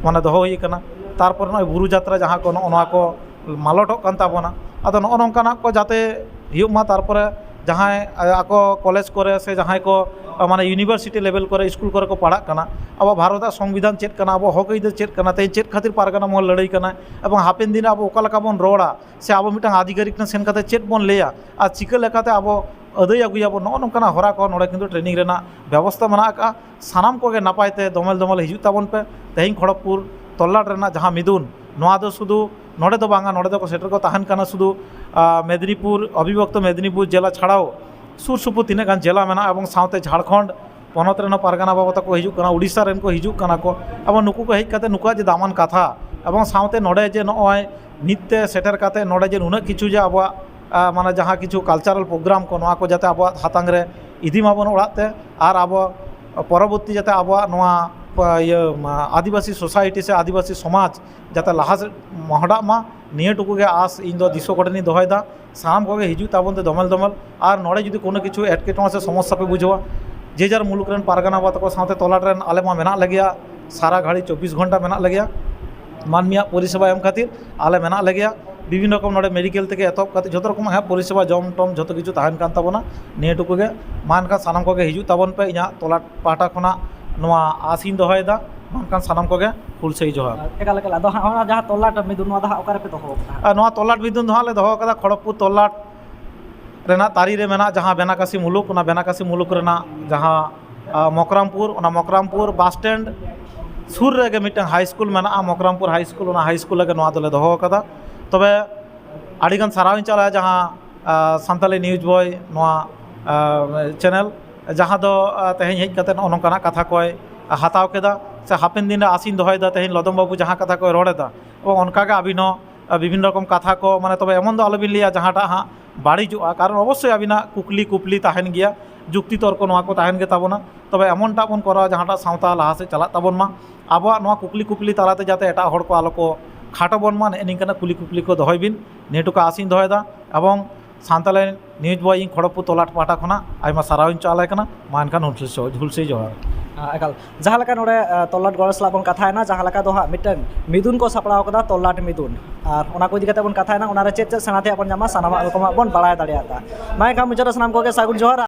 ᱢᱟᱱᱮ ᱫᱚᱦᱚ ᱦᱩᱭ ᱟᱠᱟᱱᱟ᱾ ᱛᱟᱨᱯᱚᱨᱮ ᱱᱚᱜᱼᱚᱭ ᱵᱩᱨᱩ ᱡᱟᱛᱨᱟ ᱡᱟᱦᱟᱸ ᱠᱚ ᱱᱚᱜᱼᱚ ᱱᱚᱣᱟ ᱠᱚ ᱢᱟᱞᱚᱴᱚᱜ ᱠᱟᱱ ᱛᱟᱵᱚᱱᱟ᱾ ᱟᱫᱚ ᱱᱚᱜᱼᱚ ᱱᱚᱝᱠᱟᱱᱟᱜ ᱠᱚ ᱡᱟᱛᱮ ᱦᱩᱭᱩᱜ ᱢᱟ᱾ ᱛᱟᱨᱯᱚᱨᱮ ᱡᱟᱦᱟᱸᱭ ᱟᱠᱚ ᱠᱚᱞᱮᱡᱽ ᱠᱚᱨᱮ ᱥᱮ ᱡᱟᱦᱟᱸᱭ ᱠᱚ ᱢᱟᱱᱮ ᱤᱭᱩᱱᱤᱵᱷᱟᱨᱥᱤᱴᱤ ᱞᱮᱵᱮᱞ ᱠᱚᱨᱮ ᱥᱠᱩᱞ ᱠᱚᱨᱮ ᱠᱚ ᱯᱟᱲᱦᱟᱜ ᱠᱟᱱᱟ, ᱟᱵᱚ ᱵᱷᱟᱨᱚᱛᱟᱜ ᱥᱚᱝᱵᱤᱫᱷᱟᱱ ᱪᱮᱫ ᱠᱟᱱᱟ, ᱟᱵᱚ ᱦᱚᱠ ᱟᱹᱭᱫᱟᱹᱨ ᱪᱮᱫ ᱠᱟᱱᱟ, ᱛᱮᱦᱮᱧ ᱪᱮᱫ ᱠᱷᱟᱹᱛᱤᱨ ᱯᱟᱨᱜᱟᱱᱟ ᱢᱚᱦᱚᱞ ᱞᱟᱹᱲᱦᱟᱹᱭ ᱠᱟᱱᱟ, ᱮᱵᱚᱝ ᱦᱟᱯᱮᱱ ᱫᱤᱱ ᱨᱮ ᱟᱵᱚ ᱚᱠᱟ ᱞᱮᱠᱟ ᱵᱚᱱ ᱨᱚᱲᱟ ᱥᱮ ᱟᱵᱚ ᱢᱤᱫᱴᱟᱝ ᱟᱫᱷᱤᱠᱟᱨᱤᱠ ᱴᱷᱮᱱ ᱥᱮᱱ ᱠᱟᱛᱮ ᱪᱮᱫ ᱵᱚᱱ ᱞᱟᱹᱭᱟ ᱟᱨ ᱪᱤᱠᱟᱹ ᱞᱮᱠᱟᱛᱮ ᱟᱵᱚ ᱟᱹᱫᱟᱹᱭ ᱟᱹᱜᱩᱭᱟᱵᱚᱱ, ᱱᱚᱜᱼᱚ ᱱᱚᱝᱠᱟᱱᱟᱜ ᱦᱚᱨᱟ ᱠᱚ ᱱᱚᱰᱮ ᱠᱤᱱᱛᱩ ᱴᱨᱮᱱᱤᱝ ᱨᱮᱱᱟᱜ ᱵᱮᱵᱚᱥᱛᱟ ᱢᱮᱱᱟᱜ ᱟᱠᱟᱫᱼᱟ᱾ ᱥᱟᱱᱟᱢ ᱠᱚᱜᱮ ᱱᱟᱯᱟᱭ ᱛᱮ ᱫᱚᱢᱮᱞ ᱫᱚᱢᱮᱞ ᱦᱤᱡᱩᱜ ᱛᱟᱵᱚᱱ ᱯᱮ᱾ ᱛᱮᱦᱮᱧ ᱠᱷᱚᱲᱚᱜᱽᱯᱩᱨ ᱛᱚᱞᱞᱟᱴ ᱨᱮᱱᱟᱜ ᱡᱟᱦᱟᱸ ᱢᱤᱫᱩᱱ, ᱱᱚᱣᱟ ᱫᱚ ᱥᱩᱫᱷᱩ ᱱᱚᱰᱮ ᱫᱚ ᱵᱟᱝᱟ, ᱱᱚᱰᱮ ᱫᱚᱠᱚ ᱥᱮᱴᱮᱨ ᱠᱚ ᱛᱟᱦᱮᱱ ᱠᱟᱱᱟ ᱥᱩᱫᱷᱩ ᱟᱨ ᱢᱮᱫᱽᱱᱤᱯᱩᱨ, ᱚᱵᱤᱵᱷᱚᱠᱛᱚ ᱢᱮᱫᱽᱱᱤᱯᱩᱨ ᱡᱮᱞᱟ ᱪᱷᱟᱲᱟᱣ ᱥᱩᱨ ᱥᱩᱯᱩᱨ ᱛᱤᱱᱟᱹᱜ ᱜᱟᱱ ᱡᱮᱞᱟ ᱢᱮᱱᱟᱜᱼᱟ ᱮᱵᱚᱝ ᱥᱟᱶᱛᱮ ᱡᱷᱟᱲᱠᱷᱚᱸᱰ, ᱯᱚᱱᱚᱛ ᱨᱮᱱ ᱦᱚᱸ ᱯᱟᱨᱜᱟᱱᱟ ᱵᱟᱵᱟ ᱛᱟᱠᱚ ᱦᱤᱡᱩᱜ ᱠᱟᱱᱟ, ᱩᱲᱤᱥᱥᱟ ᱨᱮᱱ ᱠᱚ ᱦᱤᱡᱩᱜ ᱠᱟᱱᱟ ᱠᱚ᱾ ᱮᱵᱚᱝ ᱱᱩᱠᱩ ᱠᱚ ᱦᱮᱡ ᱠᱟᱛᱮ ᱱᱩᱠᱩᱣᱟᱜ ᱡᱮ ᱫᱟᱢᱟᱱ ᱠᱟᱛᱷᱟ, ᱮᱵᱚᱝ ᱥᱟᱶᱛᱮ ᱱᱚᱰᱮ ᱡᱮ ᱱᱚᱜᱼᱚᱭ ᱱᱤᱛ ᱛᱮ ᱥᱮᱴᱮᱨ ᱠᱟᱛᱮ ᱱᱚᱰᱮ ᱡᱮ ᱱᱩᱱᱟᱹᱜ ᱠᱤᱪᱷᱩ ᱡᱮ ᱟᱵᱚᱣᱟᱜ, ᱟ, ᱢᱟᱱᱮ ᱡᱟᱦᱟᱸ ᱠᱤᱪᱷᱩ cultural program ᱠᱚ, ᱱᱚᱣᱟ ᱠᱚ ᱡᱟᱛᱮ ᱟᱵᱚᱣᱟᱜ ᱦᱟᱛᱟᱝ ᱨᱮ ᱤᱫᱤ ᱢᱟᱵᱚᱱ ᱚᱲᱟᱜ ᱛᱮ, ᱟᱨ ᱟᱵᱚ ᱯᱚᱨᱚᱵᱚᱨᱛᱤ ᱡᱟᱛᱮ ᱟᱵᱚᱣᱟᱜ ᱱᱚᱣᱟ, ᱯᱟ-, ᱤᱭᱟᱹ, ᱢᱟ, ᱟᱹᱫᱤᱵᱟᱹᱥᱤ society ᱥᱮ ᱟᱹᱫᱤᱵᱟᱹᱥᱤ ᱥᱚᱢᱟᱡᱽ ᱡᱟᱛᱮ ᱞᱟᱦᱟ ᱥᱮᱫ ᱢᱚᱦᱰᱟᱜ ᱢᱟ, ᱱᱤᱭᱟᱹ ᱴᱩᱠᱩ ᱜᱮ ᱟᱥ ᱤᱧ ᱫᱚ ᱫᱤᱥᱚ ᱠᱚᱴᱷᱮᱱᱤᱧ ᱫᱚᱦᱚᱭᱮᱫᱟ᱾ ᱥᱟᱱᱟᱢ ᱠᱚᱜᱮ ᱦᱤᱡᱩᱜ ᱛᱟᱵᱚᱱ ᱛᱮ ᱫᱚᱢᱮᱞ ᱫᱚᱢᱮᱞ᱾ ᱟᱨ ᱱᱚᱰᱮ ᱡᱩᱫᱤ ᱠᱳᱱᱳ ᱠᱤᱪᱷᱩ ᱮᱴᱠᱮᱴᱚᱬᱮ ᱥᱮ ᱥᱚᱢᱚᱥᱥᱟ ᱯᱮ ᱵᱩᱡᱷᱟᱹᱣᱟ, ᱡᱮ ᱡᱟᱨ ᱢᱩᱞᱩᱠ ᱨᱮᱱ ᱯᱟᱨᱜᱟᱱᱟ ᱵᱟᱵᱟ ᱛᱟᱠᱚ ᱥᱟᱶᱛᱮ ᱛᱚᱞᱟᱴ ᱨᱮᱱ ᱟᱞᱮ ᱢᱟ ᱢᱮᱱᱟᱜ ᱞᱮᱜᱮᱭᱟ, ᱥᱟᱨᱟ ᱜᱷᱟᱹᱲᱤ ᱪᱚᱵᱵᱤᱥ ᱜᱷᱚᱱᱴᱟ ᱢᱮᱱᱟᱜ ᱞᱮᱜᱮᱭᱟ᱾ ᱢᱟᱹᱱᱢᱤᱭᱟᱜ ᱯᱚᱨᱤᱥᱮᱵᱟ ᱮᱢ ᱠᱷᱟᱹᱛᱤᱨ ᱟᱞᱮ ᱢᱮᱱᱟᱜ ᱞᱮᱜᱮᱭᱟ᱾ ᱵᱤᱵᱷᱤᱱᱱᱚ ᱨᱚᱠᱚᱢ ᱱᱚᱰᱮ medical ᱛᱷᱮᱠᱮ ᱮᱛᱚᱦᱚᱵ ᱠᱟᱛᱮ ᱡᱷᱚᱛᱚ ᱨᱚᱠᱚᱢᱟᱜ ᱦᱟᱸᱜ ᱯᱚᱨᱤᱥᱮᱵᱟ, ᱡᱚᱢ ᱴᱚᱢ ᱡᱷᱚᱛᱚ ᱠᱤᱪᱷᱩ ᱛᱟᱦᱮᱱ ᱠᱟᱱ ᱛᱟᱵᱚᱱᱟ᱾ ᱱᱤᱭᱟᱹ ᱴᱩᱠᱩ ᱜᱮ᱾ ᱢᱟ ᱮᱱᱠᱷᱟᱱ ᱥᱟᱱᱟᱢ ᱠᱚᱜᱮ ᱦᱤᱡᱩᱜ ᱛᱟᱵᱚᱱ ᱯᱮ, ᱤᱧᱟᱹᱜ ᱛᱚᱞᱟᱴ ᱯᱟᱦᱴᱟ ᱠᱷᱚᱱᱟᱜ ᱱᱚᱣᱟ ᱟᱥ ᱤᱧ ᱫᱚᱦᱚᱭᱮᱫᱟ᱾ ᱢᱟ ᱮᱱᱠᱷᱟᱱ ᱥᱟᱱᱟᱢ ᱠᱚᱜᱮ ᱦᱩᱞᱥᱟᱹᱭ ᱡᱚᱦᱟᱨ᱾ ᱮᱠᱟᱞ, ᱮᱠᱟᱞ᱾ ᱟᱫᱚ ᱦᱟᱸᱜ ᱚᱱᱟ ᱡᱟᱦᱟᱸ ᱛᱚᱞᱟᱴ ᱢᱤᱫᱩᱱ, ᱱᱚᱣᱟ ᱫᱚ ᱦᱟᱸᱜ ᱚᱠᱟ ᱨᱮᱯᱮ ᱫᱚᱦᱚ ᱠᱟᱜᱼᱟ? ᱟᱨ ᱱᱚᱣᱟ ᱛᱚᱞᱟᱴ ᱢᱤᱫᱩᱱ ᱫᱚ ᱦᱟᱸᱜ ᱞᱮ ᱫᱚᱦᱚ ᱠᱟᱫᱟ ᱠᱷᱚᱲᱚᱜᱽᱯᱩᱨ ᱛᱚᱞᱟᱴ ᱨᱮᱱᱟᱜ ᱛᱟᱹᱨᱤ ᱨᱮ ᱢᱮᱱᱟᱜ ᱡᱟᱦᱟᱸ ᱵᱮᱱᱟᱠᱟᱥᱤ ᱢᱩᱞᱩᱠ, ᱚᱱᱟ ᱵᱮᱱᱟᱠᱟᱥᱤ ᱢᱩᱞᱩᱠ ᱨᱮᱱᱟᱜ ᱡᱟᱦᱟᱸ, ᱟ, ᱢᱚᱠᱨᱟᱢᱯᱩᱨ, ᱚᱱᱟ ᱢᱚᱠᱨᱟᱢᱯᱩᱨ ᱵᱟᱥ ᱥᱴᱮᱱᱰ ᱥᱩᱨ ᱨᱮᱜᱮ ᱢᱤᱫᱴᱟᱝ ᱦᱟᱭ ᱥᱠᱩᱞ ᱢᱮᱱᱟᱜᱼᱟ, ᱢᱚᱠᱨᱟᱢᱯᱩᱨ ᱦᱟᱭ ᱥᱠᱩᱞ, ᱚᱱᱟ ᱦᱟᱭ ᱥᱠᱩᱞ ᱨᱮᱜᱮ ᱱᱚᱣᱟ ᱫᱚᱞᱮ ᱫᱚᱦᱚ ᱟᱠᱟᱫᱟ᱾ ᱛᱚᱵᱮ ᱟᱹᱰᱤᱜᱟᱱ ᱥᱟᱨᱦᱟᱣ ᱤᱧ ᱪᱟᱞᱟᱭᱟ ᱡᱟᱦᱟᱸ, ᱟ, ᱥᱟᱱᱛᱟᱞᱤ ᱱᱤᱭᱩᱡᱽ ᱵᱚᱭ ᱱᱚᱣᱟ, ᱟ, ᱪᱮᱱᱮᱞ, ᱡᱟᱦᱟᱸ ᱫᱚ, ᱟ, ᱛᱮᱦᱮᱧ ᱦᱮᱡ ᱠᱟᱛᱮ ᱱᱚᱜᱼᱚ ᱱᱚᱝᱠᱟᱱᱟᱜ ᱠᱟᱛᱷᱟ ᱠᱚᱭ ᱦᱟᱛᱟᱣ ᱠᱮᱫᱟ, ᱥᱮ ᱦᱟᱯᱮᱱ ᱫᱤᱱ ᱨᱮ ᱟᱥᱤᱧ ᱫᱚᱦᱚᱭᱮᱫᱟ ᱛᱮᱦᱮᱧ ᱞᱚᱫᱚᱢ ᱵᱟᱹᱵᱩ ᱡᱟᱦᱟᱸ ᱠᱟᱛᱷᱟ ᱠᱚᱭ ᱨᱚᱲ ᱮᱫᱟ, ᱮᱵᱚᱝ ᱚᱱᱠᱟᱜᱮ ᱟᱹᱵᱤᱱ ᱦᱚᱸ, ᱟ, ᱵᱤᱵᱷᱤᱱᱱᱚ ᱨᱚᱠᱚᱢ ᱠᱟᱛᱷᱟ ᱠᱚ, ᱢᱟᱱᱮ, ᱛᱚᱵᱮ ᱮᱢᱚᱱ ᱫᱚ ᱟᱞᱚᱵᱤᱱ ᱞᱟᱹᱭᱟ ᱡᱟᱦᱟᱸᱴᱟᱜ ᱦᱟᱸᱜ ᱵᱟᱹᱲᱤᱡᱚᱜᱼᱟ, ᱠᱟᱨᱚᱱ ᱚᱵᱚᱥᱥᱳᱭ ᱟᱹᱵᱤᱱᱟᱜ ᱠᱩᱠᱞᱤ ᱠᱩᱯᱞᱤ ᱛᱟᱦᱮᱱ ᱜᱮᱭᱟ, ᱡᱩᱠᱛᱤ ᱛᱚᱨᱠᱚ ᱱᱚᱣᱟ ᱠᱚ ᱛᱟᱦᱮᱱ ᱜᱮ ᱛᱟᱵᱚᱱᱟ᱾ ᱛᱚᱵᱮ ᱮᱢᱚᱱᱴᱟᱜ ᱵᱚᱱ ᱠᱚᱨᱟᱣᱟ ᱡᱟᱦᱟᱸᱴᱟᱜ ᱥᱟᱶᱛᱟ ᱞᱟᱦᱟ ᱥᱮᱫ ᱪᱟᱞᱟᱜ ᱛᱟᱵᱚᱱ ᱢᱟ, ᱟᱵᱚᱣᱟᱜ ᱱᱚᱣᱟ ᱠᱩᱠᱞᱤ ᱠᱩᱯᱞᱤ ᱛᱟᱞᱟᱛᱮ ᱡᱟᱛᱮ ᱮᱴᱟᱜ ᱦᱚᱲ ᱠᱚ ᱟᱞᱚ ᱠᱚ ᱠᱷᱟᱴᱚ ᱵᱚᱱ ᱢᱟ, ᱱᱮᱜᱼᱮ ᱱᱤᱝᱠᱟᱱᱟᱜ ᱠᱩᱞᱤ ᱠᱩᱯᱞᱤ ᱠᱚ ᱫᱚᱦᱚᱭ ᱵᱤᱱ, ᱱᱤᱭᱟᱹ ᱴᱩᱠᱩ ᱟᱥᱤᱧ ᱫᱚᱦᱚᱭᱮᱫᱟ᱾ ᱮᱵᱚᱝ ᱥᱟᱱᱛᱟᱞᱤ ᱱᱤᱭᱩᱡᱽ ᱵᱚᱭ ᱤᱧ ᱠᱷᱚᱲᱚᱜᱽᱯᱩᱨ ᱛᱚᱞᱟᱴ ᱯᱟᱦᱴᱟ ᱠᱷᱚᱱᱟᱜ ᱟᱭᱢᱟ ᱥᱟᱨᱦᱟᱣ ᱤᱧ ᱪᱟᱞ ᱟᱭ ᱠᱟᱱᱟ᱾ ᱢᱟ ᱮᱱᱠᱷᱟᱱ ᱦᱩᱞᱥᱟᱹᱭ ᱡᱚᱦᱟᱨ᱾ ᱦᱮᱸ, ᱮᱠᱟᱞ᱾ ᱡᱟᱦᱟᱸ ᱞᱮᱠᱟ ᱱᱚᱰᱮ, ᱟ, ᱛᱚᱞᱟᱴ ᱜᱚᱲ ᱥᱟᱞᱟᱜ ᱵᱚᱱ ᱠᱟᱛᱷᱟᱭᱮᱱᱟ, ᱡᱟᱦᱟᱸ ᱞᱮᱠᱟ ᱫᱚ ᱦᱟᱸᱜ ᱢᱤᱫᱴᱟᱝ ᱢᱤᱫᱩᱱ ᱠᱚ ᱥᱟᱯᱲᱟᱣ ᱠᱟᱫᱟ, ᱛᱚᱞᱟᱴ ᱢᱤᱫᱩᱱ, ᱟᱨ ᱚᱱᱟ ᱠᱚ ᱤᱫᱤ ᱠᱟᱛᱮ ᱵᱚᱱ ᱠᱟᱛᱷᱟᱭᱮᱱᱟ, ᱚᱱᱟᱨᱮ ᱪᱮᱫ ᱪᱮᱫ ᱥᱮᱬᱟ ᱛᱮᱭᱟᱜ ᱵᱚᱱ ᱧᱟᱢᱟ, ᱥᱟᱱᱟᱢᱟᱜ ᱨᱚᱠᱚᱢᱟᱜ ᱵᱚᱱ ᱵᱟᱲᱟᱭ ᱫᱟᱲᱮᱭᱟᱜᱼᱟ᱾ ᱢᱟ ᱮᱱᱠᱷᱟᱱ ᱢᱩᱪᱟᱹᱫ ᱨᱮ ᱥᱟᱱᱟᱢ ᱠᱚᱜᱮ ᱥᱟᱹᱜᱩᱱ ᱡᱚᱦᱟᱨ᱾